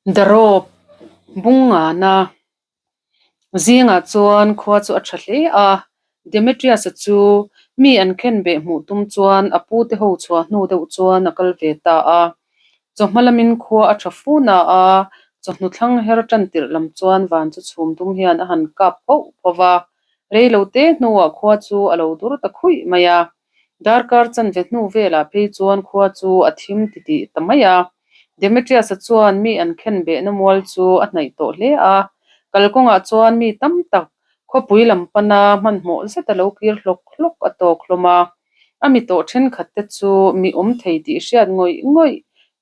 The Rope bung ngana zingah chuan khua chu a tha hle a, Demetrius-a chu mi an khen beh hmuh tum chuan a pute ho chhuah hnu deuh chuan a kal ve ta a. Chawhma lamin khua a tha fu na a, chawhnu thlang her tan tirh lam chuan van chu chhum dum hian a han kap phoh phoh va, rei lo te hnuah khua chu a lo dur ta khuih mai a. Darkar chanve hnu velah phei chuan khua chu a thim titih ta mai a. Demetrius-a chuan mi an khen behna mual chu a hnaih tawh hle a. Kalkawngah chuan mi tam tak khawpui lam pana hmanhmawh zet a lo kir hlawk hlawk a tawk hlawm a. A mi tawh thenkhat te chu mi awm thei tih hriat ngawih ngawih,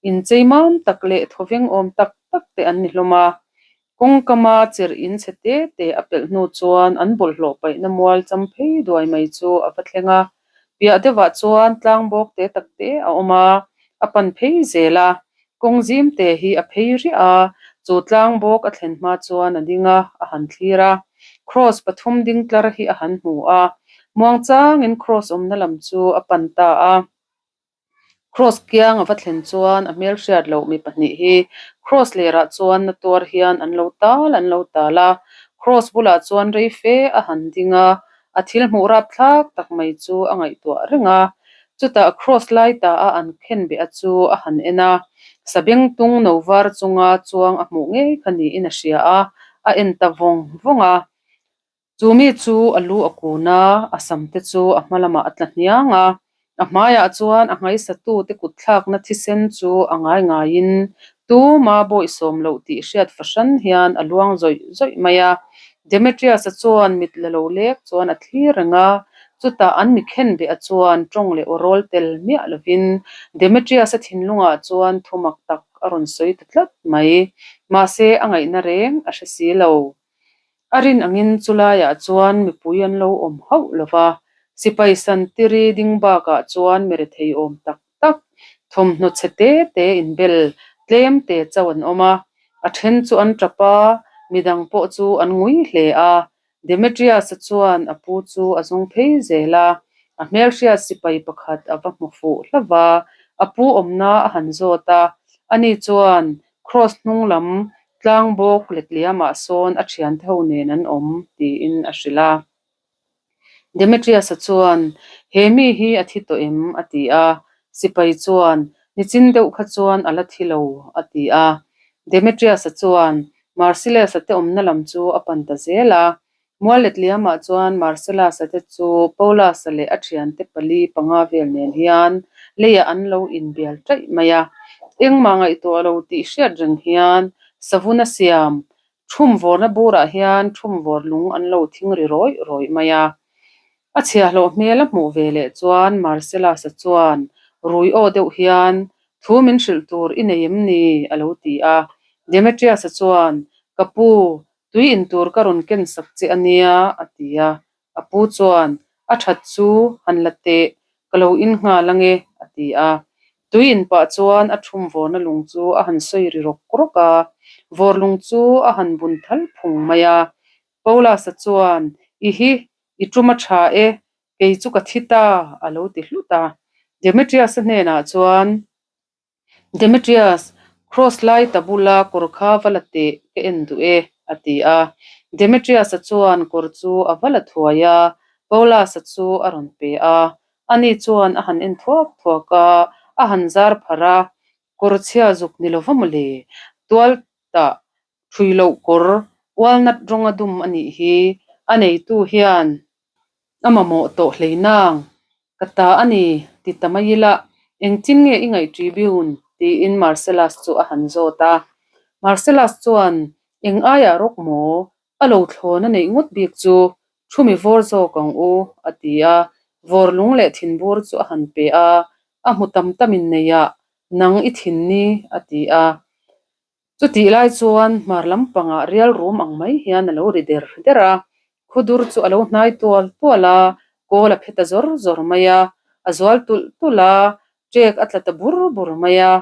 inchei mam tak leh thawveng awm tak tak te an ni hlawm a. Kawngkama cherh in chhe te te a pelh hnu chuan an bawlhhlawh paihna mual cham phei duai mai chu a va thleng a. Piah deuhah chuan tlang bawk te tak te a awm a, a pan phei zel a. Kawng zim te hi a phei riah a, chu tlang bawk a thlen hma chuan a ding a, a han thlir a. Kraws pathum ding tlar hi a han hmu a, muangchangin kraws awmna lam chu a pan ta a. Kraws kiang a va thlen chuan a hmel hriat loh mi pahnih hi kraws lerah chuan na tuar hian an lo tal an lo tal a, kraws bulah chuan rei fe a han ding a, a thil hmuh rapthlak tak mai chu a ngaihtuah reng a. Chutah kraws lai ta a an khen beh a chu a han en a, sabengtung no var chunga chuang a hmuh ngei kha niin a hria a, a en ta vawng vawng a. Chu mi chu a lu a kun a, a sam te chu a hma lamah a tla hniang a. A hmaiah chuan a nghaisatute kut thlakna thisen chu a ngai ngaiin tuma bawihsawm loh tih hriat fahran hian a luang zawih zawih mai a. Demetrius-a chuan mit la lo lek chuan a thlir reng a, chutah an mi khen beh a chuan tawng leh aw rawl tel miah lovin Demetrius-a thinlungah chuan thu mak tak a rawn sawi ta tlat mai. Mahse, a ngaihna reng a hre si lo. A rin angin chulaiah chuan mipui an lo awm hauh lo va, sipai santiri ding bakah chuan mirethei awm tak tak, thawmhnaw chhe te te inbel tlem te chauh an awm a. A then chu an tap a, midang pawh chu an ngui hle a. Demetrius-a chuan a pu chu a zawng phei zel a, a hmelhriat sipai pakhat a va hmu fuh hlauh va, a pu awmna a han zawt a, ani chuan Kraws hnung lam tlang bawk letliamah sawn a thiante ho nen an awm, tiin a hrilh a. Demetrius-a chuan, He mi hi a thi tawh em? a ti a. Sipai chuan, Nichin deuh kha chuan a la thi lo, a ti a. Demetrius-a chuan Marcellus-a te awmna lam chu a pan ta zel a. Mual letliamah chuan Marcellus-a te chu Paulus-a leh a thiante pali panga vel nen hian leiah an lo inbial ṭaih mai a. Engmah ngaihtuah lo tih hriat reng hian savun a siam Thum vawrna burah hian thum vawr lung an lo thing ri rawih rawih mai a. A chhiahhlawh hmel a hmuh ve leh chuan Marcellus-a chuan rui aw deuh hian, Thu min hrilh tur i nei em ni? a lo ti a. Demetrius-a chuan, Ka pu, tui in tur ka rawn ken sak che a nia, a ti a. A pu chuan, A that chu, han la teh, ka lo in nghal ange, a ti a. Tui in pah chuan a thum vawrna lung chu a han sawi ri rawk rawk a, vawr lung chu a han bun thal phung mai a. Paulus-a chuan, I hi, i tum a tha e, kei chu ka thi ta, a lo ti hlut a. Demetrius-a hnenah chuan, Demetrius, Kraws lai ta bula kawr kha va la teh, ka en duh e, a ti a. Demetrius-a chuan kawr chu a va la thuai a, Paulus-a chu a rawn pe a. Ani chuan a han en thuak thuak a, a han zar pharh a, Kawr chhia zuk ni lova mawle, tual tah thui loh kawr walnut rawnga dum a nih hi, a neitu hian a mamawh tawh hlei nang, ka ta a ni ti ta mai ila, engtin nge i ngaih Tribune? tiin Marcellus chu a han zawt a. Marcellus chuan, Eng aiah rawk maw? A lo thlawn a neih ngawt bik chu thu mi vawr zawk ang u, a ti a. Vawr lung leh thinbur chu a han pe a, a hmu tam tamin neiah nang i thin ni, a ti a. Chutih lai chuan hmar lampangah rial rum ang mai hian a lo ri der der a, khudur chu a lo hnai tual tual a, kawl a phe ta zawr zawr mai a, a zual tulh tulh a, ṭek a tla ta bur bur mai a.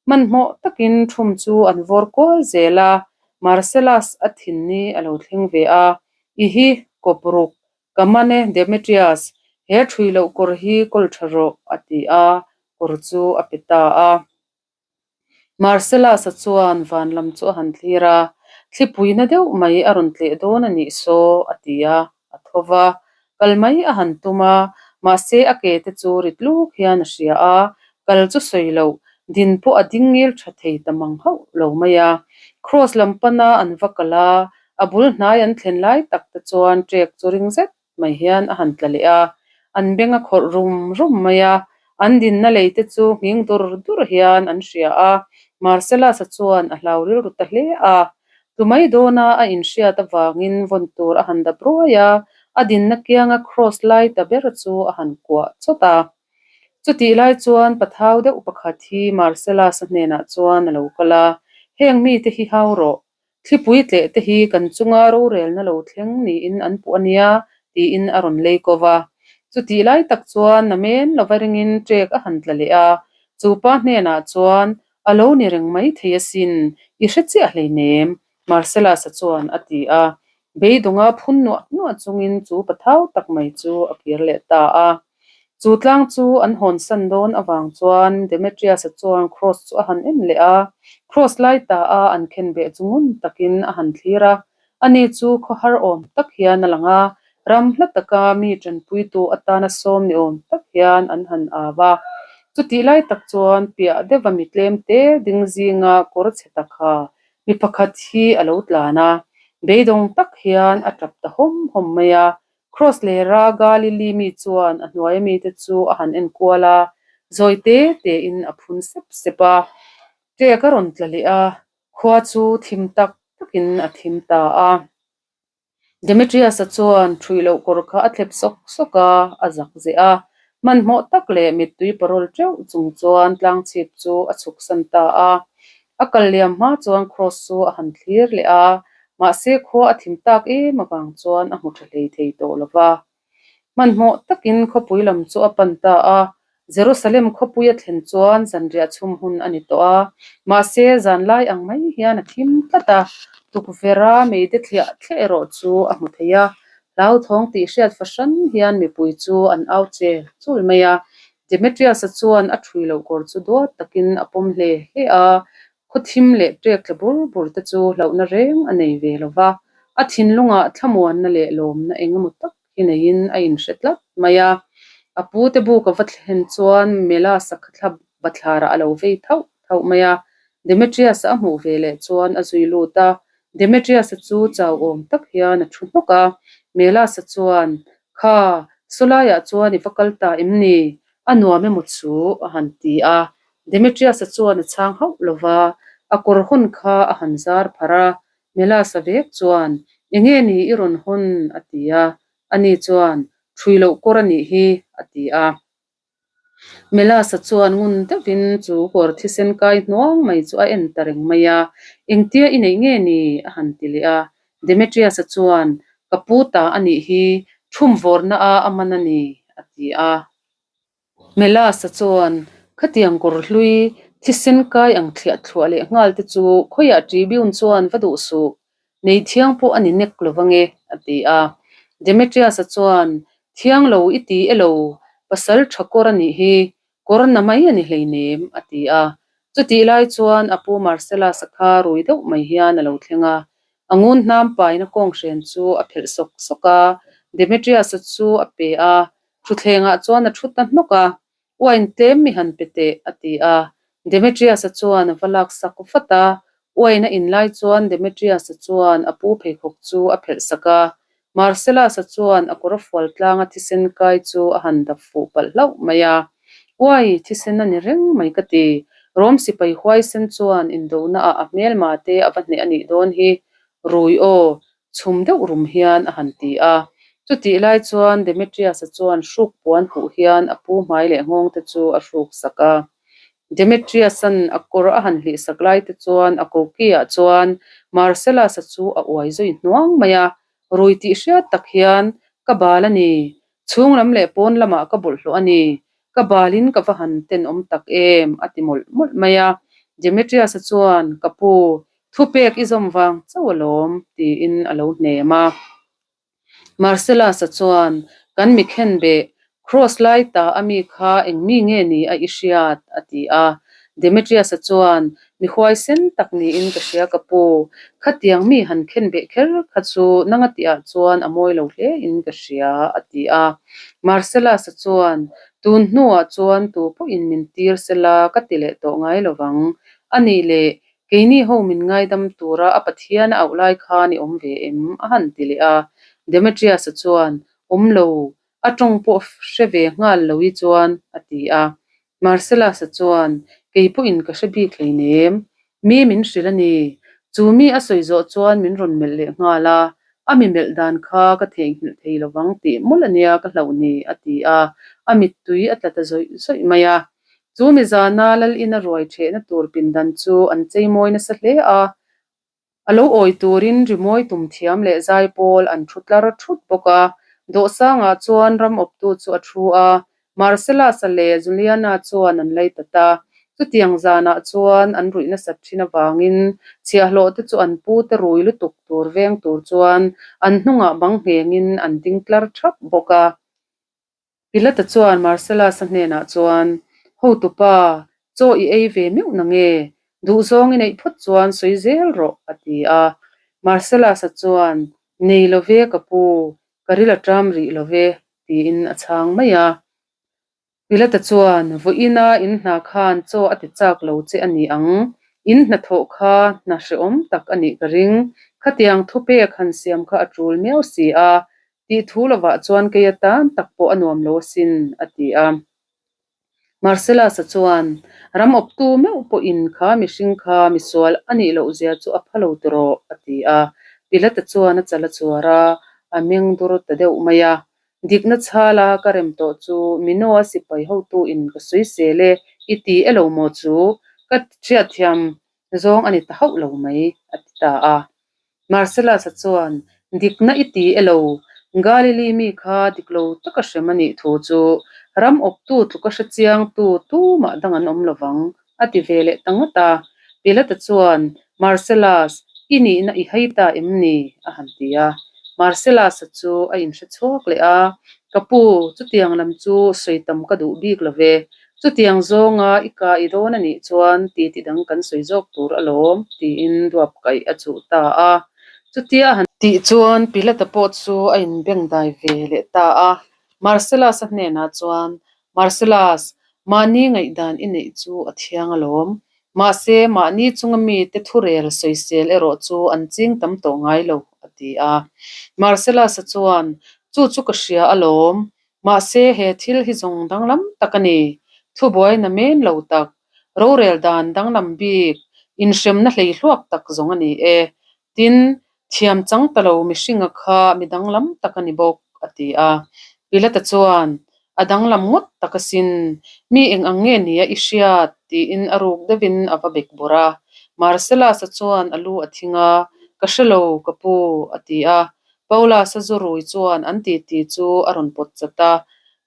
Hmanhmawh takin thum chu an vawr kual zel a, Marcellus a thinni a lo thleng ve a, I hi, kawp ruk, ka man e Demetrius, he ṭhui loh kawr hi kawl ṭha rawh, a ti a, kawr chu a pe ta a. Marcellus-a chuan van lam chu a han thlir a, Thlipui na deuh mai a rawn tleh dawn a nih saw, a ti a, a tho va. Kal mai a han tum a, mahse a ke te chu rit luk hian a hria a, kal chu sawi loh, din pawh a ding ngil tha thei ta mang hauh lo mai a. Cross lam pana an va kal a, a bul hnai an thlen lai tak te chuan ṭek chu ring zet mai hian a han tla leh a, an beng a khawrh rum rum mai a, an dinna lei te chu nghing dur dur hian an hria a, Marcellus-a chuan a hlau rilru ta hle a, tlu mai dawna a inhriat avangin vawn tur a han dap ruai a, a dinna kianga cross lai ta ber chu a han kuah chawt a. Chutih lai chuan pathau deuh pakhat hi Marcellus-a hnenah chuan a lo kal a, Heng mite hi hau rawh, Thlipui tleh te hi kan chunga rorelna lo thleng niin an puh a nia, tiin a rawn lei ko va. Chutih lai tak chuan namen lova ringin ṭek a han tla leh a, chu pa hnenah chuan, A lo ni reng mai thei asin, i hre chiah hleinem, Marcellus-a chuan a ti a. Beidawng-a phun nuah nuah chungin chu pathau tak mai chu a kir leh ta a. Chu tlang chu an hawnsan dawn avang chuan Demetrius-a chuan Cross chu a han en leh a, Cross lai ta a an khenbeh chu ngun takin a han thlir a. Ani chu khawhar awm tak hian a lang a, ram hla taka mi tanpuitu atana sawm ni awm tak hian an han au a. Chutih lai tak chuan piah deuha mi tlem te ding zinga kawr chhe tak ha mi pakhat hi a lo tlan a, beidawng tak hian a tap ta hawm hawm mai a. Cross lera Galili mi chuan a hnuaia mite chu a han en kual a, zawi te tein a phun sep sep a. Ṭek a rawn tla leh a, khua chu thim tak takin a thim ta a. Demetrius-a chuan ṭhuih loh kawr kha a thlep sawk sawk a, a zak zeh a. Hmanhmawh tak leh mittui parawl ṭeuh chung chuan tlangchhip chu a chhuksan ta a. A kal liam hma chuan Cross chu a han thlir leh a, mahse khua a thim tak em avang chuan a hmu tha hlei thei tawh lo va. Hmanhmawh takin khawpui lam chu a pan ta a, Jerusalem khawpui a thlen chuan zanriah chhum hun a ni tawh a, mahse zanlai ang mai hian a thim tlat a, tukverha meite thliah thliah erawh chu a hmu thei a, hlauthawng tih hriat fahran hian mipui chu an au chel chul mai a, Demetrius-a chuan a ṭhui loh kawr chu duat takin a pawm hle hle a, khawthim leh ṭek tla bur bur te chu hlauhna reng a nei ve lo va, a thinlungah thlamuanna leh lawmna eng emaw tak hi neiin a inhre tlat mai a. A pute buk a va thlen chuan Melas-a kha thla bathlarah a lo vei thauh thauh mai a, Demetrius-a a hmuh ve leh chuan a zui lut a, Demetrius-a chu chauhawm tak hian a ṭhu hnawk a, Melas-a chuan, Kha, sawlaiah chuan i va kal ta em ni? A nuam emaw chu? a han ti a. Demetrius-a chuan a chhang hauh lo va, a kawr hawn kha a han zar pharh a. Melas-a vek chuan, Enge ni i rawn hawn? a ti a. Ani chuan, Ṭhui loh kawr a nih hi, a ti a. Melasa chuan ngun deuhin chu kawr thisen kai hnuang mai chu a en ta reng mai a, Engtia i neih nge ni? a han ti leh a. Demetrius-a chuan, Ka pu ta a nih hi, thum vawrna a a man a ni, a ti a. Melasa chuan, Khatiang kawr hlui, thisen kai ang thliah thluah leh nghal te chu khawiah Tribune chuan va duh suh, Nei thiang pawh a ni nek lo ange, a ti a. Demetrius-a chuan, Thiang lo i ti elo, pasal tha kawr a nih hi, kawr na mai a ni hleinem, a ti a. Chutih lai chuan a pu Marcellus-a kha rui deuh mai hian a lo thleng a. A ngun hnam paina kawnghren chu a phelh sawk sawk a, Demetrius-a chu a pe a, thutthlengah chuan a thu ta hnawk a. Uain tlem mi han pe teh, a ti a. Demetrius-a chuan a va lak sak vat a. Uain a in lai chuan Demetrius-a chuan a pu pheikhawk chu a phelh sak a. Marcellus-a chuan a kawr fual tlanga thisen kai chu a han dap fuh palh hlauh mai a. Uai, thisen a ni reng mai ka ti. Rom sipai huaisen chuan indonaah a hmelma te a va hneh a nih dawn hi. Rui aw, chhum deuh rum hian a han ti a. Chutih lai chuan Demetrius-a chuan hruk puan huh hian a pu hmai leh nghawng te chu a hruk sak a. Demetrius-a'n a kawr a han hlih sak lai te chuan a koki-ah chuan Marcellus-a chu a uai zui hnuang mai a, rui tih hriat tak hian, Ka bal a ni. Chhung lam leh pawn lamah ka bawlhhlawh a ni. Ka balin ka va han tenawm tak em? a ti mawlh mawlh mai a. Demetrius-a chuan, Ka pu, thupek i zawm vang chauh alawm, tiin a lo hnem a. Marcellus-a chuan, Kan mi khenbeh, Cross lai ta a mi kha eng mi nge ni a i hriat? a ti a. Demetrius-a chuan, Mi huaisen tak niin ka hria ka pu. Khatiang mi han khen beh kher kha chu nanga tihah chuan a mawi lo hle in ka hria, a ti a. Marcellus-a chuan, Tun hnuah chuan tu pawhin min tir sela ka ti leh tawh ngai lo vang. A nih leh, keini ho min ngaidam tura a Pathian a auh lai khan i awm ve em? a han ti leh a. Demetrius-a chuan, Awm lo, a tawng pawh hre ve nghal lo i chuan, a ti a. Marcellus-a chuan, Kei pawhin ka hre bik hleinem. Mi min hrilh a ni. Chu mi a sawi zawh chuan min rawn melh leh nghal a, a mi melh dan kha ka theihnghilh thei lovang tih mawlh a nia ka hlauh ni, a ti a, a mittui a tla ta zawih zawih mai a. Chu mi zana Lal ina ruai ṭhehna tur pindan chu an cheimawi nasa hle a, A lo awi turin rimawi tum thiam leh zaipawl an thu tlar thut bawk a. Dawhsangah chuan ram awptu chu a thu a, Marcellus-a leh Juliana chuan an lei ta ta. Chutiang zanah chuan an ruih nasat thin avangin chhiahhlawh te chu an pute rui lutuk tur veng tur chuan an hnungah bang nghengin an ding tlar thap bawk a. Pilata chuan Marcellus-a hnenah chuan, Hotupa, chaw i ei ve meuh na nge? Duhzawng i neih phawt chuan sawi zel rawh, a ti a. Marcellus-a chuan, Nei lo ve ka pu, ka ril a ṭam rih lo ve, tiin a chhang mai a. Pilata chuan, Vawiina in hna khan chaw a ti chak lo che a ni ang. In hnathawh kha hna hrehawm tak a nih ka ring. Khatiang thupek han siam kha a ṭul miau si a, Tih thu lovah chuan kei atan tak pawh a nuam lo asin, a ti a. Marcellus-a chuan, Ram awptu meuh pawhin kha mihring kha misual a nih loh zia chu a pha lo tawh, a ti a. Pilata chuan a chal a chuar a, a meng dur ta deuh mai a. Dikna chhala ka rem tawh chu Minoa sipai hotuin ka sawisel e, i ti elo maw chu? Ka hriatthiam zawng a ni ta hauh lo mai, a ti ta a. Marcellus-a chuan, Dikna i ti elo, Galili mi kha dik lo taka hrem a nih thu chu ram awptu tluka hre chiangtu tumah dang an awm lovang, a ti ve leh ta ngawt a. Pilata chuan, Marcellus, i nihna i hai ta em ni? a han ti a. Marcellus-a chu a inhre chhuak leh a, Ka pu, chutiang lam chu sawi tam ka duh bik lo ve. Chutiang zawnga i ka i dawn a nih chuan titi dang kan sawi zawk tur alawm, tiin duap kaih a chuh ta a. Chutia a han tih chuan Pilata pawh chu a inbengdai ve leh ta a. Marcellus-a hnenah chuan, Marcellus, mahni ngaihdan i neih chu a thiang alawm. Mahse, mahni chunga mite thurel sawisel erawh chu an ching tam tawh ngai lo, a ti a. Marcellus-a chuan, Chu chu ka hria alawm. Mahse, he thil hi zawng danglam tak a ni. Thubuai na men lo tak, rorel dan danglam bik, inhremna hleihluak tak zawng a ni e. Tin, thiam chang ta lo mihringa kha mi danglam tak a ni bawk, a ti a. Pilata chuan, A danglam ngawt tak asin, mi eng ang nge nia i hriat? tiin a ruk deuhin a va bek bawrh a. Marcellus-a chuan a lu a thing a, Ka hre lo, ka pu, a ti a. Paulus-a zu rui chuan an titi chu a rawn pawt chat a,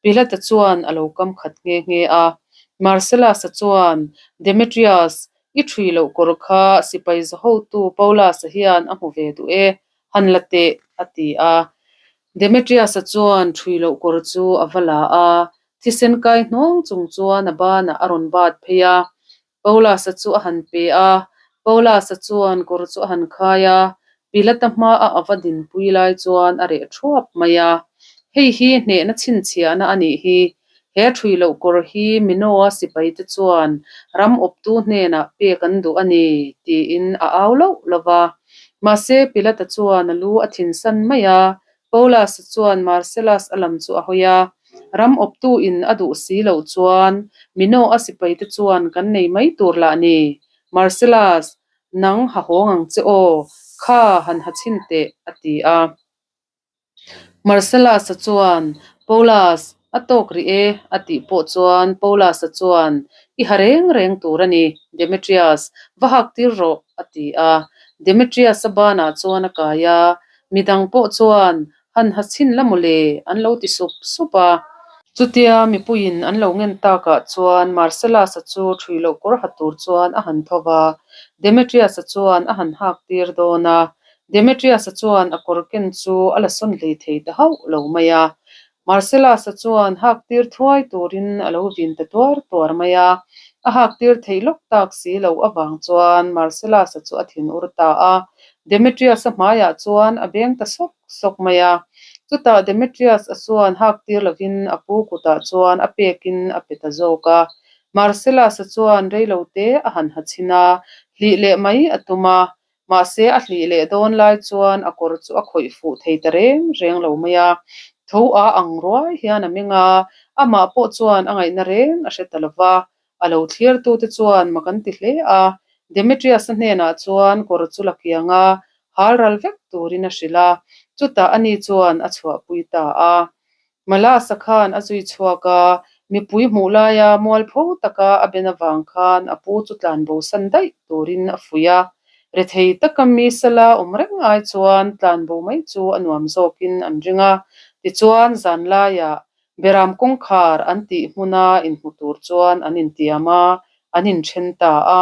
Pilata chuan a lo kam khat nghe nghe a. Marcellus-a chuan, Demetrius, i ṭhui loh kawr kha sipai zahotu Paulus-a hian a hmu ve duh e, han la teh, a ti a. Demetrius-a chuan ṭhui loh kawr chu a va la a, thisen kai hnuang chung chuan a banah a rawn bat phei a. Paulus-a chu a han pe a, Paulus-a chuan kawr chu a han khai a, Pilata hmaah a va dinpui lai chuan a reh thuap mai a. Hei hi hnehna chhinchhiahna a nih hi. He ṭhui loh kawr hi Minoa sipaite chuan ram awptu hnenah pek an duh a ni, tiin a au loh lo va. Mahse, Pilata chuan a lu a thinsan mai a, Paulus-a chuan Marcellus-a lam chu a hawi a, Ram awptu in a duh si loh chuan Minoa sipaite chuan kan nei mai tur lah ni. Marcellus, nang ha hawng ang che aw, kha han ha chhin teh, a ti a. Marcellus-a chuan, Paulus, a tawk rih e, a tih pawh chuan Paulus-a chuan, I ha reng reng tur a ni, Demetrius, va hak tir rawh, a ti a. Demetrius-a banah chuan a kai a, Midang pawh chuan han ha chhin la mawle an lo ti sup sup a. Chutia mipuiin an lo ngen takah chuan Marcellus-a chu ṭhui loh kawr ha tur chuan a han tho va, Demetrius-a chuan a han hak tir dawn a. Demetrius-a chuan a kawr ken chu a la sawn hlei thei ta hauh lo mai a. Marcellus-a chuan hak tir thuai turin a lo vin ta tuar tuar mai a. A hak tir theih lawk tak si loh avang chuan Marcellus-a chu a thin ur ta a. Demetrius-a hmaiah chuan a beng ta sawk sawk mai a. Chutah Demetrius-a chuan hak tir lovin a pu kutah chuan a pekin a pe ta zawk a. Marcellus-a chuan reilote a han ha chhin a, hlih leh mai a tum a. Mahse, a hlih leh dawn lai chuan a kawr chu a khawih fuh thei ta reng reng lo mai a. Tho a ang ruai hian a meng a, amah pawh chuan a ngaihna reng a hre ta lo va. A lo thlirtute chuan mak an ti hle a. Demetrius-a hnenah chuan kawr chu la kiang a, hal ral vek turin a hrilh a, chutah ani chuan a chhuahpui ta a. Malasa khan a zui chhuak a, mipui hmuh laia mualpho taka a ben avang khan a pu chu tlanbo san daih turin a fuih a. Rethei taka mi sala awm reng ai chuan tlanbo mai chu a nuam zawkin an ring a. Tichuan, zanlaiah Beram kawngkhar an tih hmuna inhmu tur chuan an intiam a, an inthen ta a.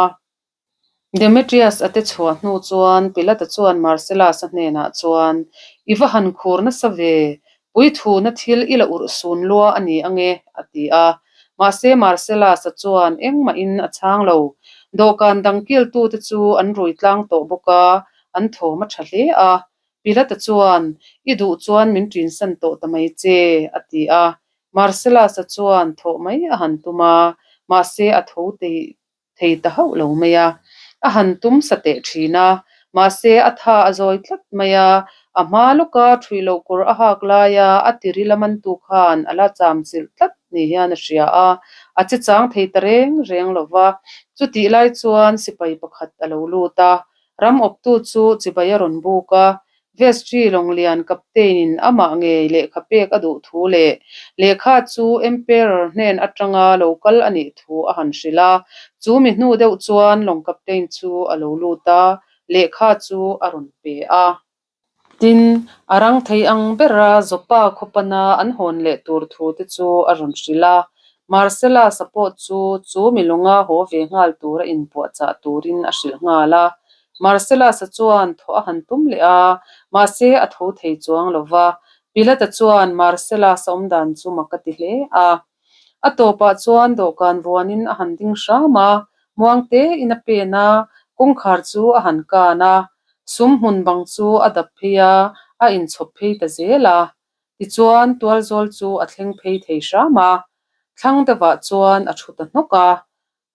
Demetrius a te chhuah hnu chuan Pilata chuan Marcellus-a hnenah chuan, I va han khur nasa ve, puithuna thil i la urh sun lua a ni ange, a ti a. Mahse Marcellus-a chuan engmahin a chhang lo. Dawhkan dang kiltute chu an rui tlang tawh bawk a, an thawm a tha hle a. Pilata chuan, I duh chuan min ṭinsan tawh ta mai che, a ti a. Marcellus-a chuan thawh mai a han tum a, mahse a tho thei ta hauh lo mai a, a han tum sa teh thin a, mahse a tha a zawi tlat mai a, a hma lawka ṭhuih loh kawr a hak laia a tiri la mantu khan a la cham chilh tlat ni hian a hria a, a che chang thei ta reng reng lo va. Chutih lai chuan sipai pakhat a lo lut a, Ram awptu chu chibai a rawn buk a, Vestry Lawnglian Captain-in amah ngei lehkha pek a duh thu leh lehkha chu Emperor hnen atanga lo kal a nih thu a han hrilh a. Chu mi hnu deuh chuan Lawng Captain chu a lo lut a, lehkha chu a rawn pe a. Tin, a rang thei ang bera Joppa khawpana an hawn leh tur thu te chu a rawn hrilh a. Marcellus-a pawh chu chu mi lawnga haw ve nghal tura inpuahchah turin a hrilh nghal a. Marcellus-a chuan thawh a han tum leh a, mahse a tho thei chuang lo va. Pilate-a chuan Marcellus-a awmdan chu mak a ti hle a. A tawpah chuan dawhkan vuanin a han ding hram a, muang tein a pen a, kawngkhar chu a han kan a. Sum hmun bang chu a dap phei a, a inchhawp phei ta zel a. Tichuan, tualzawl chu a thleng phei thei hram a, thlang deuhah chuan a thu ta hnawk a.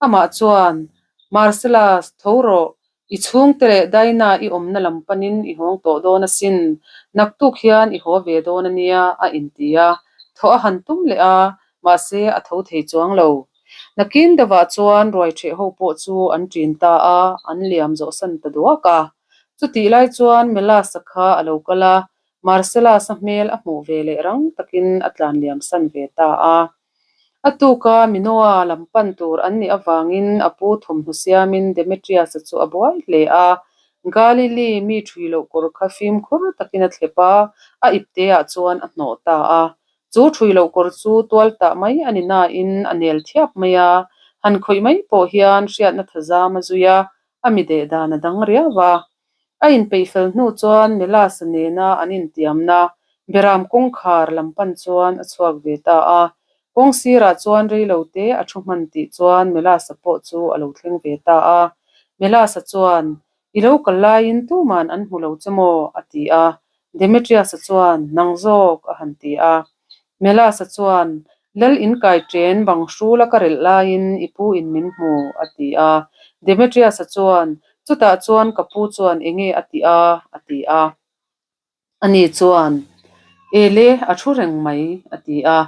Amah chuan, Marcellus, tho rawh, i chhungte leh Dinah i awmna lam panin i hawng tawh dawn asin, naktuk hian i haw ve dawn a nia, a inti a. Thawh a han tum leh a, mahse a tho thei chuang lo. Nakin deuhah chuan ruaiṭheh ho pawh chu an ṭin ta a, an liam zawhsan ta duak a. Chutih lai chuan Melas-a kha a lo kal a, Marcellus-a hmel a hmuh ve leh rang takin a tlan liam san ve ta a. A tuka Minoa lam pan tur an nih avangin a pu thawmhnaw siamin Demetrius-a chu a buai hle a. Galili mi ṭhui loh kawr kha fimkhur takin a thlep a, a ipteah chuan a hnawh ta a. Chu ṭhui loh kawr chu tual tah mai a ni nain a nel thiap mai a, han khawih mai pawh hian hriatna thazam a zui a, a mi deh dan a dang riau a. A inpeih fel hnu chuan Melas-a nena an intiamna Beram kawngkhar lam pan chuan a chhuak ve ta a. Kawng sirah chuan reilo te a thu hman tih chuan Melas-a pawh chu a lo thleng ve ta a. Melas-a chuan, I lo kal laiin tuman an hmu lo che maw? a ti a. Demetrius-a chuan, Nang zawk, a han ti a. Melas-a chuan, Lal inkai ṭen bang hrula ka relh laiin i pu in min hmu, a ti a. Demetrius-a chuan, Chutah chuan ka pu chuan enge a tih a? a ti a. Ani chuan, Ele, a thu reng mai, a ti a.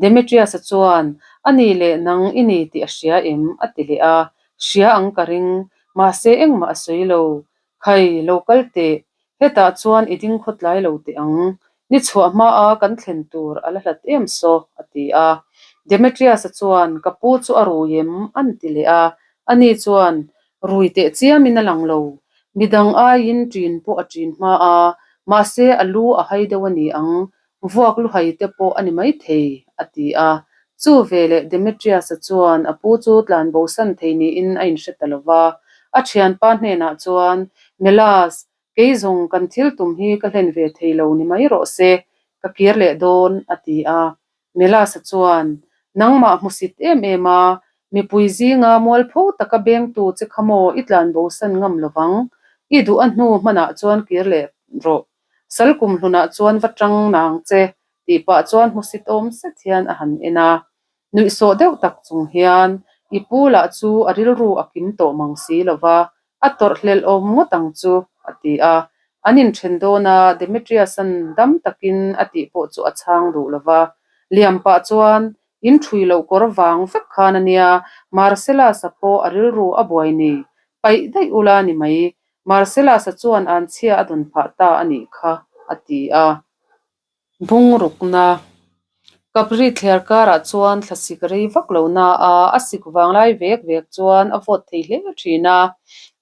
Demetrius-a chuan, Ani leh nang i ni tih a hria em? a ti leh a. Hria ang ka ring, mahse engmah a sawi lo. Khai, lo kal teh, hetah chuan i ding khawtlai lo teh ang. Ni chhuah hmaa kan thlen tur a la hlat em saw, a ti a. Demetrius-a chuan, Ka pu chu a rui em? an ti leh a. Ani chuan, Rui teh chiamin a lang lo. Midang aiin ṭin pawh a ṭin hma a, mahse a lu a hai deuh a ni ang, vuak lu hai te pawh a ni maithei, a ti a. Chu veleh Demetrius-a chuan a pu chu tlan bosan thei niin a inhre ta lo va. A ṭhianpa hnenah chuan, Melas, kei zawng kan thil tum hi ka hlen ve thei lo ni mai rawh se, ka kir leh dawn, a ti a. Melasa chuan, Nangmah hmusit em em a, Mipui zinga mualpho taka bengtu che kha maw i tlanbosan ngam lovang? I duh a hnu hmanah chuan kir leh rawh. Sal kumhlunah chuan va tang nang che, tih pah chuan hmusit awm zet hian a han en a. Nuihsawh deuh tak chung hian i pu lah chu a rilru a kim tawh mang si lo va, a tawrh hlelh awm ngawt ang chu, a ti a. An inthen dawn a, Demetrius-a'n dam takin a tih pawh chu a chhang duh lo va. Liam pah chuan in ṭhui loh kawr vang vek khan a nia, Marcellus-a pawh a rilru a buai ni. Paih daih ula ni mai, Marcellus-a chuan anchhia a dawn phah ta a nih kha, a ti a. Bungrukna Kapri thliar karah chuan thlasik rei vak lo na a, a sik vang lai vek vek chuan a vawt thei hle thin a.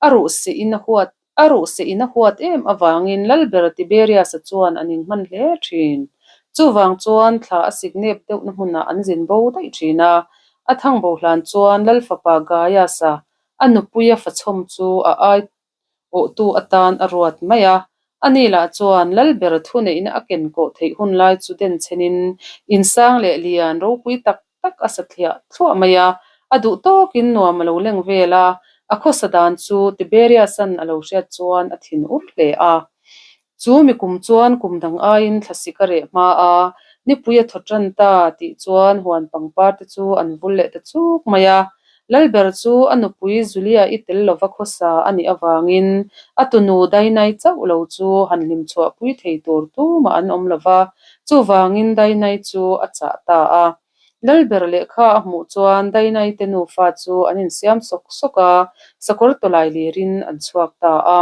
A ruh seh in a huat a ruh seh in a huat em avangin Lalber Tiberius-a chuan a ning hman hle thin. Chuvang chuan thla a sik nep deuhna hmunah an zin bo daih thin a. A thangbo hlan chuan Lalfapa Gaius-a a nupuia fachhawm chu a ai awhtu atan a ruat mai a. Ani lah chuan Lalber thuneihna a ken kawh theih hun lai chu denchhenin insang leh lian ropui tak tak a sa thliah thluah mai a. A duh tawkin nuam a lo leng vel a, a khawsa dan chu Tiberius-a'n a lo hriat chuan a thin ur hle a. Chu mi kum chuan kum dang aiin thlasik a reh hma a, nipui a thaw tan ta tih chuan huan pangpar te chu an vul leh ta chuk mai a. Lalber chu a nupui Julia-i tel lova khawsa a nih avangin a tunu Dainai chauh lo chu han hlim chhuahpui thei tur tumah an awm lova, chuvangin Dainai chu a chah ta a. Lalber lehkha a hmuh chuan Dainai te nufa chu an insiam sawk sawk a, sakawr tawlai lirin an chhuak ta a.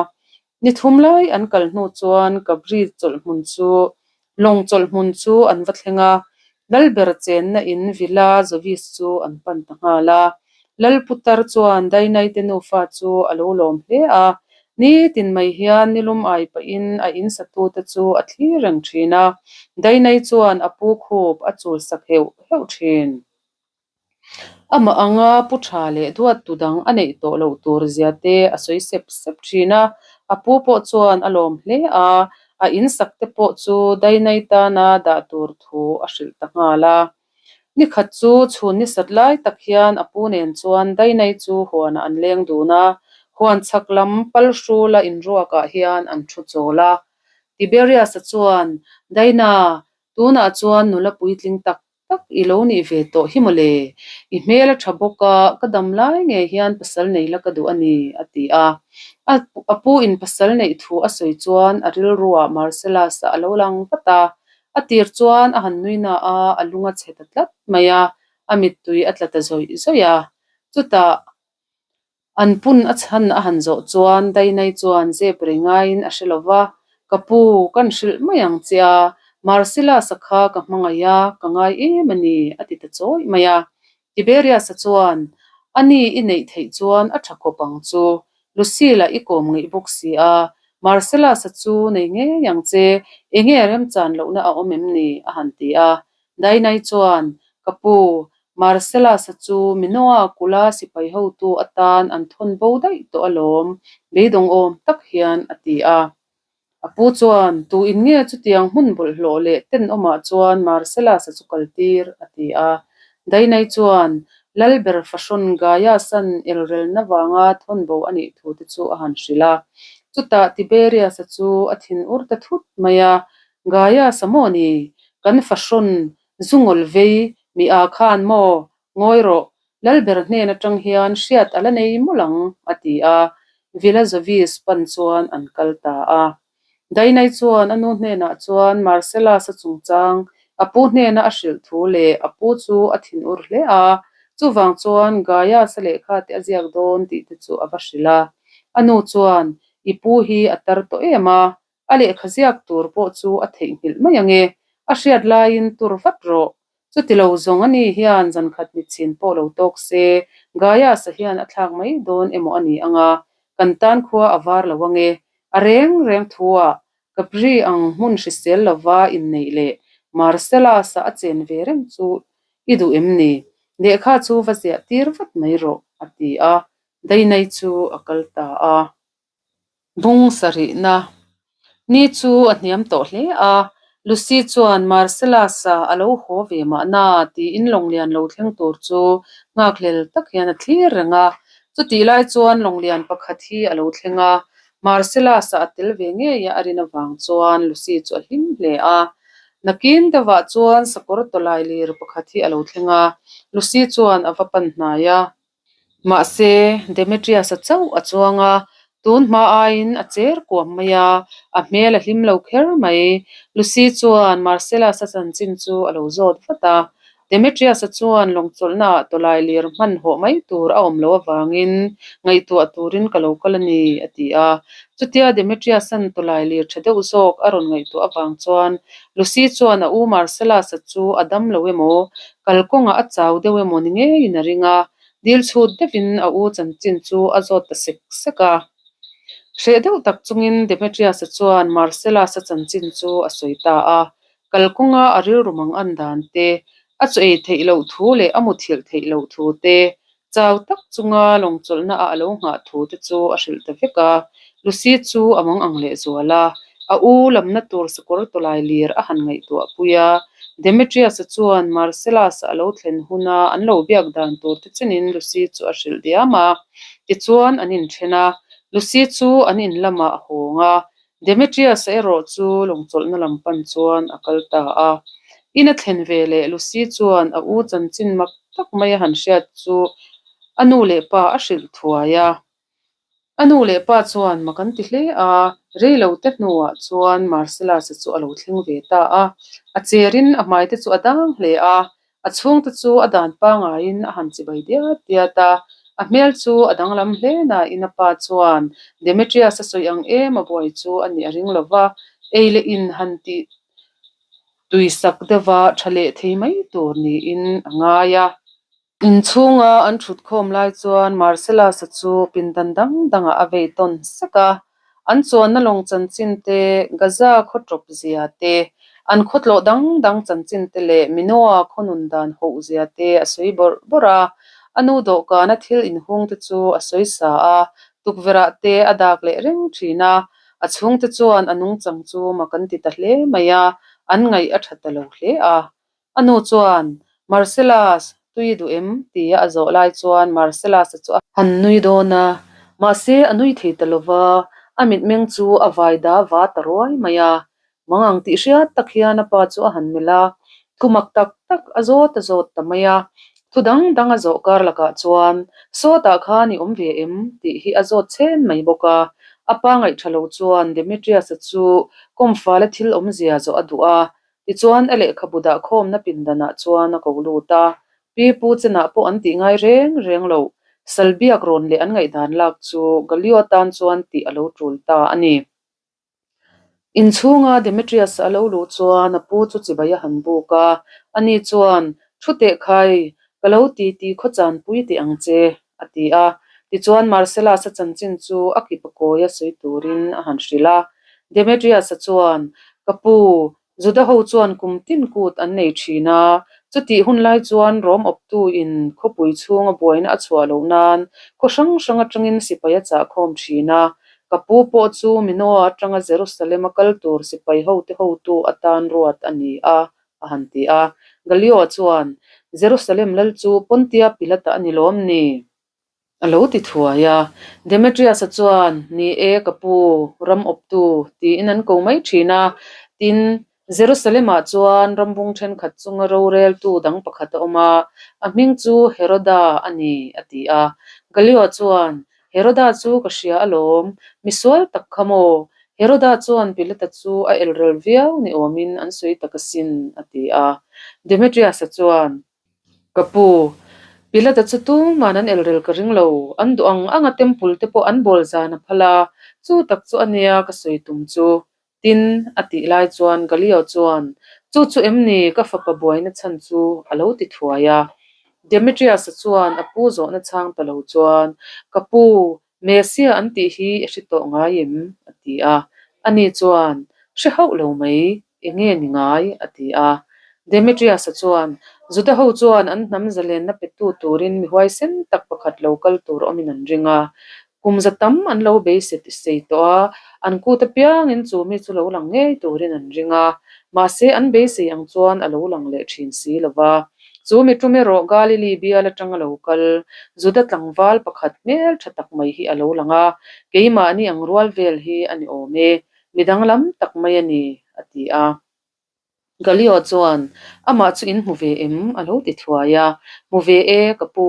Ni thum lai an kal hnu chuan Kabri chawlhhmun chu lawng chawlhhmun chu an va thleng a, Lalber chenna in Villa Jovis chu an pan ta nghal a. Lal Putar chuan Dainaite nufa chu a lo lawm hle a, nitin mai hian nilum ai pahin a in satute chu a thlir reng thin a, Dainai chuan a pu khup a chul sak heuh heuh thin. Amah anga pu tha leh duattu dang a neih tawh loh tur zia te a sawi sep sep thin a, a pu pawh chuan a lawm hle a, a in sak te pawh chu Dainai tana dah tur thu a hrilh ta nghal a. Ni khat chu chhun ni sat lai tak hian a pu nen chuan Dainai chu huanah an leng dun a, huan chhak lam pal hrula inruakah hian an thu chawl a. Tiberius-a chuan, Daina, tunah chuan nula puitling tak tak i lo nih ve tawh hi mawle, i hmel a tha bawk a, ka dam lai ngei hian pasal nei la ka duh a ni, a ti a. A pu in pasal neih thu a sawi chuan a rilruah Marcellus-a a lo lang vat a, a tir chuan a han nui na a, a lung a chhe ta tlat mai a, a mittui a tla ta zawih zawih a. Chutah An pun a chhan a han zawh chuan Dainai chuan zep rei ngaiin a hre lo va, Ka pu, kan hrilh mai ang che a, Marcellus-a kha ka hmangaih a, ka ngai em a ni, a ti ta chawih mai a. Tiberius-a chuan, A ni i neih theih chuan a tha khawp ang chu, Lucille-a i kawm ngeih bawk si a, Marcellus-a chu nei ngei ang che, enge remchan lohna a awm em ni? a han ti a. Dainai chuan, Ka pu, Marcellus-a chu Minoa kula sipai hotu atan an thawn bo daih tawh alawm, beidawng awm tak hian a ti a. A pu chuan, Tu in nge chutiang hmun bawlhhlawh leh tenawmah chuan Marcellus-a chu kaltir? a ti a. Dainai chuan, Lalber fahrawn Gaius-a'n elrelna vanga thawn bo a nih thu te chu a han hrilh a. Chutah Tiberius-a chu a thinur ta thut mai a, Gaius-a maw ni? Kan fahrawn Zungawl vei, mi a khan maw? Ngawi rawh, Lalber hnen atang hian hriat a la nei mawlh ang, a ti a. Villa Jovis pan chuan an kal ta a. Dainai chuan a nu hnenah chuan Marcellus-a chungchang a pu hnena a hrilh thu leh a pu chu a thinur hle a, chuvang chuan Gaius-a lehkha te a ziak dawn tih te chu a va hrilh a. A nu chuan, I pu hi a tar tawh em a, A lehkha ziak tur pawh chu a theihnghilh mai ang e, a hriat laiin tur vat rawh. Chuti lo zawng a ni hian zankhat mitchhin pawh lo tawk se, Gaius-a hian a thlak mai dawn emaw a ni ang a, kan tan khua a var lo ang e. A reng reng thuah Capri ang hmun hrisel lova inneih leh Marcellus-a a chen ve reng chu i duh em ni? Lehkha chu va ziah tir vat mai rawh, a ti a. Dainai chu a kal ta a. Bung sarihna ni chu a hniam tawh hle a, Lucy chuan Marcellus-a a lo haw ve mahna tiin lawnglian lo thleng tur chu nghakhlel tak hian a thlir reng a. Chutih lai chuan lawnglian pakhat hi a lo thleng a, Marcellus-a a tel ve ngei a a rin avang chuan Lucy chu a hlim hle a. Nakin deuhah chuan sakawr tawlai lir pakhat hi a lo thleng a, Lucy chuan a va pan hnai a. Mahse, Demetrius-a chauh a chuang a, tun hma aiin a cher kuam mai a, a hmel a hlim lo kher mai. Lucy chuan Marcellus-a chanchin chu a lo zawt vat a. Demetrius-a chuan lawngchawlhnaah tawlai lir hman hawh mai tur a awm loh avangin ngaihtuah turin ka lo kal a ni, a ti a. Chutia Demetrius-a'n tawlai lir tha deuh zawk a rawn ngaihtuah avang chuan Lucy chuan a u Marcellus-a chu a dam lo emaw, kalkawngah a chau deuh emaw ni ngeiin a ring a, dil chhut deuhin a u chanchin chu a zawt ta sek sek a. Hreh deuh tak chungin Demetrius-a chuan Marcellus-a chanchin chu a sawi ta a, Kalkawnga a rilru mang an dan te, a chaw ei theih loh thu leh a muthilh theih loh thu te, chau tak chunga lawngchawlhna ah a lo nghah thu te chu a hrilh ta vek a. Lucy chu a mang ang leh zual a, a u lamna tur sakawr tawlai lir a han ngaihtuah pui a. Demetrius-a chuan Marcellus-a a lo thlen huna an lo biak dan tur te chenin Lucy chu a hrilh diam a. Tichuan an inthen a, Lucy chu an in lamah a hawng a, Demetrius-a erawh chu lawngchawlhna lam pan chuan a kal ta a. In a thlen ve leh Lucy chuan a u chanchin mak tak mai a han hriat chu a nu leh pa a hrilh thuai a. A nu leh pa chuan mak an ti hle a, rei lo te hnuah chuan Marcellus-a chu a lo thleng ve ta a. A cherin a hmai te chu a dang hle a, A chhungte chu a dan pangaiin a han chibai diat diat a, a hmel chu a danglam hle nain a pa chuan Demetrius a sawi ang em a buai chu a nih a ring lo va, ei leh in han tih tuisak deuha tha leh thei mai tur niin a ngai a. Inchhunga an thutkhawm lai chuan Marcellus-a chu pindan dang dangah a vei tawn sek a, An chuanna lawng chanchin te, Gaza khaw tawp zia te, an khaw tlawh dang dang chanchin te leh Minoa khaw nun dan hoh zia te a sawi bawrh bawrh a. A nu dawhkana thil inhung te chu a sawi sa a, tukverh te a dak leh reng thin a. A chhungte chuan a nungchang chu mak an ti ta hle mai a, an ngaih a tha ta lo hle a. A nu chuan, Marcellus, tui i duh em? tia a zawh lai chuan Marcellus-a chu a han nui dawn a, mahse a nui thei ta lo va, a mitmeng chu a vai da va ta ruai mai a. Mang ang tih hriat tak hian a pa chu a han melh a, thu mak tak tak a zawt a zawt ta mai a. Thu dang dang a zawh kar lakah chuan, Sawtah khan i awm ve em? tih hi a zawt chhen mai bawk a. A pa ngaihṭha lo chuan Demetrius-a chu kawmfala thil awmzia zawh a duh a, Tichuan a lehkhabu dahkhawmna pindanah chuan a ko lut a, Pi Pu chenah pawh an tih ngai reng reng lo, Salbiak rawn leh an ngaihdan lak chu Galio tan chuan tih a lo tul ta a ni. Inchhunga Demetrius a lo luh chuan a pu chu chibai a han buk a, ani chuan, Thu teh khai, ka lo ti ti khaw chanpui teh ang che, a ti a. Tichuan Marcellus-a chanchin chu a kip a kawi a sawi turin a han hrilh a. Demetrius-a chuan, Ka pu, Juda ho chuan kum tin kut an nei thin a, chutih hun lai chuan Rom awptuin khawpui chhunga buaina a chhuah loh nan khaw hrang hrang atangin sipai a chahkhawm thin a. Ka pu pawh chu Minoa atanga Jerusalem-a kal tur sipai hote hotu atan ruat a ni a, a han ti a. Galio chuan, Jerusalem lal chu Pontia Pilata a ni lawm ni? A lo ti thuai a. Demetrius-a chuan, Ni e, ka pu, ram awptu, tiin an ko mai thin a. Tin, Jerusalem-ah chuan rambung thenkhat chunga roreltu dang pakhat a awm a, a hming chu Heroda a ni, a ti a. Galio chuan, Heroda chu ka hria alawm, misual tak kha maw? Heroda chuan Pilata chu a elrel viau ni awmin an sawi tak asin, a ti a. Demetrius-a chuan, Ka pu, Pilata chu tuman an elrel ka ring lo, an duh ang anga temple te pawh an bawl zan a phal a, chu tak chu a nia ka sawi tum chu. Tin, a tih lai chuan Galio chuan, Chu chu em ni ka fapa buaina chhan chu? a lo ti thuai a. Demetrius-a chuan a pu zawhna chhang ta lo chuan, Ka pu, Messiah an tih hi i hre tawh ngai em? a ti a. Ani chuan, Hre hauh lo mai, enge ni ngai? a ti a. Demetrius-a chuan, Juda ho chuan an hnam zalenna petu turin mi huaisen tak pakhat lo kal tur awmin an ring a. Kum za tam an lo beisei tawh a, an kut apiangin chu mi chu lo lang ngei turin an ring a, mahse an beisei ang chuan a lo lang leh thin si lo va. Chu mi tum erawh Galili bial atanga lo kal Juda tlangval pakhat hmel tha tak mai hi a lo lang a, keimahni ang rual vel hi a ni awm e, mi danglam tak mai a ni, a ti a. Galio chuan, Amah chu in hmu ve em? a lo ti thuai a. Hmu ve e, ka pu.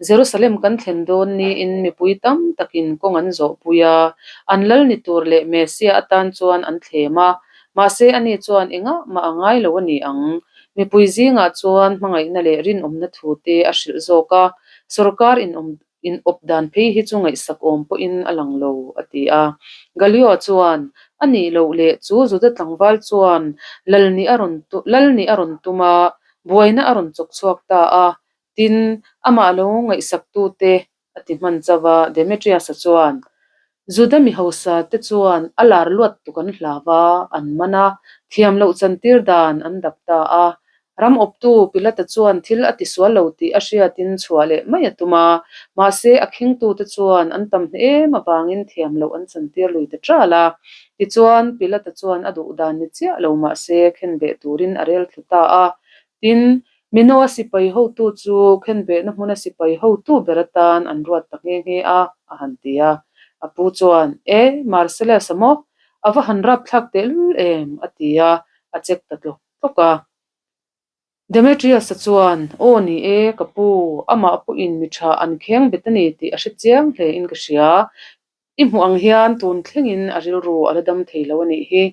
Jerusalem kan thlen dawn niin mipui tam takin kawng an zawhpui a, an lal ni tur leh Messiah atan chuan an thlem a. Mahse ani chuan engah mah a ngai lo a ni ang. Mipui zingah chuan hmangaihna leh rinawmna thu te a hrilh zawk a, sorkar inawm In awp dan phei hi chu ngaihsak awm pawhin a lang lo, a ti a. Galio chuan, A nih loh leh chu Juda tlangval chuan lal nih a rawn lal nih a rawn tum a, buaina a rawn chawk chhuak ta a, tin, amah lo ngaihsaktute a ti hman chauh a. Demetrius-a chuan, Juda mi hausa te chuan a lar luat tuk an hlau a, an man a, thiam loh chantir dan an dap ta a. Ram awptu Pilata chuan thil a tisual lo tih a hriatin chhuah leh mai a tum a, mahse a khingtute chuan an tam hne em avangin thiam loh an chantir lui ta ṭal a. Tichuan, Pilata chuan a duh dan ni chiah lo mahse khenbeh turin a rel thlu ta a. Tin, Minoa sipai hotu chu khenbehna hmuna sipai hotu ber atan an ruat ta nghe nghe a, a han ti a. A pu chuan, E, Marcellus-a maw? A va han rapthlak tehlul em? a ti a, a chek ta tlawk tlawk a. Demetrius-a chuan, Aw ni e, ka pu, amah pawhin mi tha an kheng bet a ni tih a hre chiang hlein ka hria. I hmuh ang hian tun thlengin a rilru a la dam thei lo a nih hi.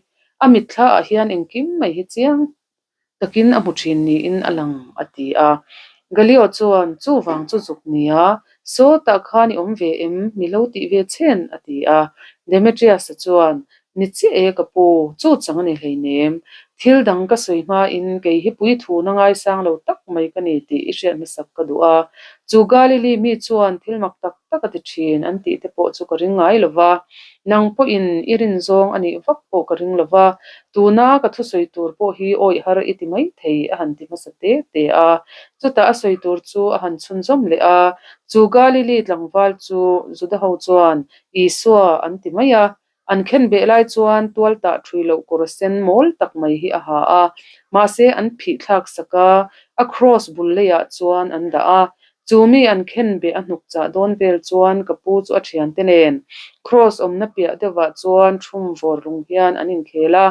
A mitthla ah hian engkim mai hi chiang takin a hmu thin niin a lang, a ti a. Galio chuan, Chuvang chu zuk nia, sawtah khan i awm ve em? Mi lo tih ve chhen, a ti a. Demetrius-a chuan, Ni chiah e ka pu, chu chang a ni hleinem. Thil dang ka sawi hmain kei hi puithuna ngaisang lo tak mai ka ni tih i hriat hmasak ka duh a. Chu Galili mi chuan thil mak tak tak a ti thin an tih te pawh chu ka ring ngai lo va. Nang pawhin i rin zawng a nih vak pawh ka ring lo va, tuna ka thusawi tur pawh hi awih har i ti mai thei a han ti hmasa te te a. Chutah a sawi tur chu a han chhunzawm leh a, chu Galili tlangval chu Juda ho chuan Isua an ti mai a, An khenbeh lai chuan tual tah thui loh kawr sen mawl tak mai hi a ha a, mahse an phih thlak sak a, a kraws bul leiah chuan an dah a. Chu mi an khenbeh a hnuk chah dawn vel chuan ka pu chu a thiante nen kraws awmna piah deuhah chuan thum vawr lung hian an inkhel a.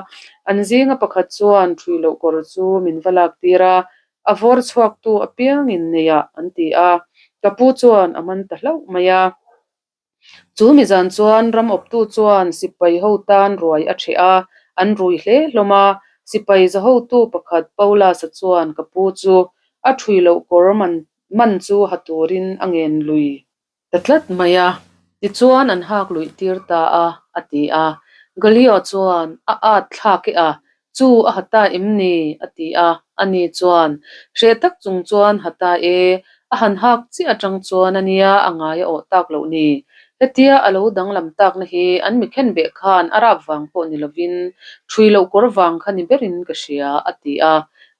An zinga pakhat chuan thui loh kawr chu min va lak tir a, a vawr chhuaktu apiangin neiah an ti a, ka pu chuan a man ta hlauh mai a. Chu mi zan chuan ram awptu chuan sipai ho tan ruai a ṭheh a, an rui hle hlawm a. Sipai za hotu pakhat Paulus-a chuan ka pu chu a ṭhui loh kawr man man chu ha turin a ngen lui ta tlat mai a, tichuan an hak luih tir ta a, a ti a. Galio chuan a at thlak e a, Chu a ha ta em ni? a ti a. Ani chuan, Hreh tak chung chuan ha ta e, a han hak chiah atang chuan a nia a ngai a awh tak loh ni. Hetia a lo danglam takna hi an mi khenbeh khan a rap vang pawh ni lovin ṭhui loh kawr vang kha ni berin ka hria, a ti a.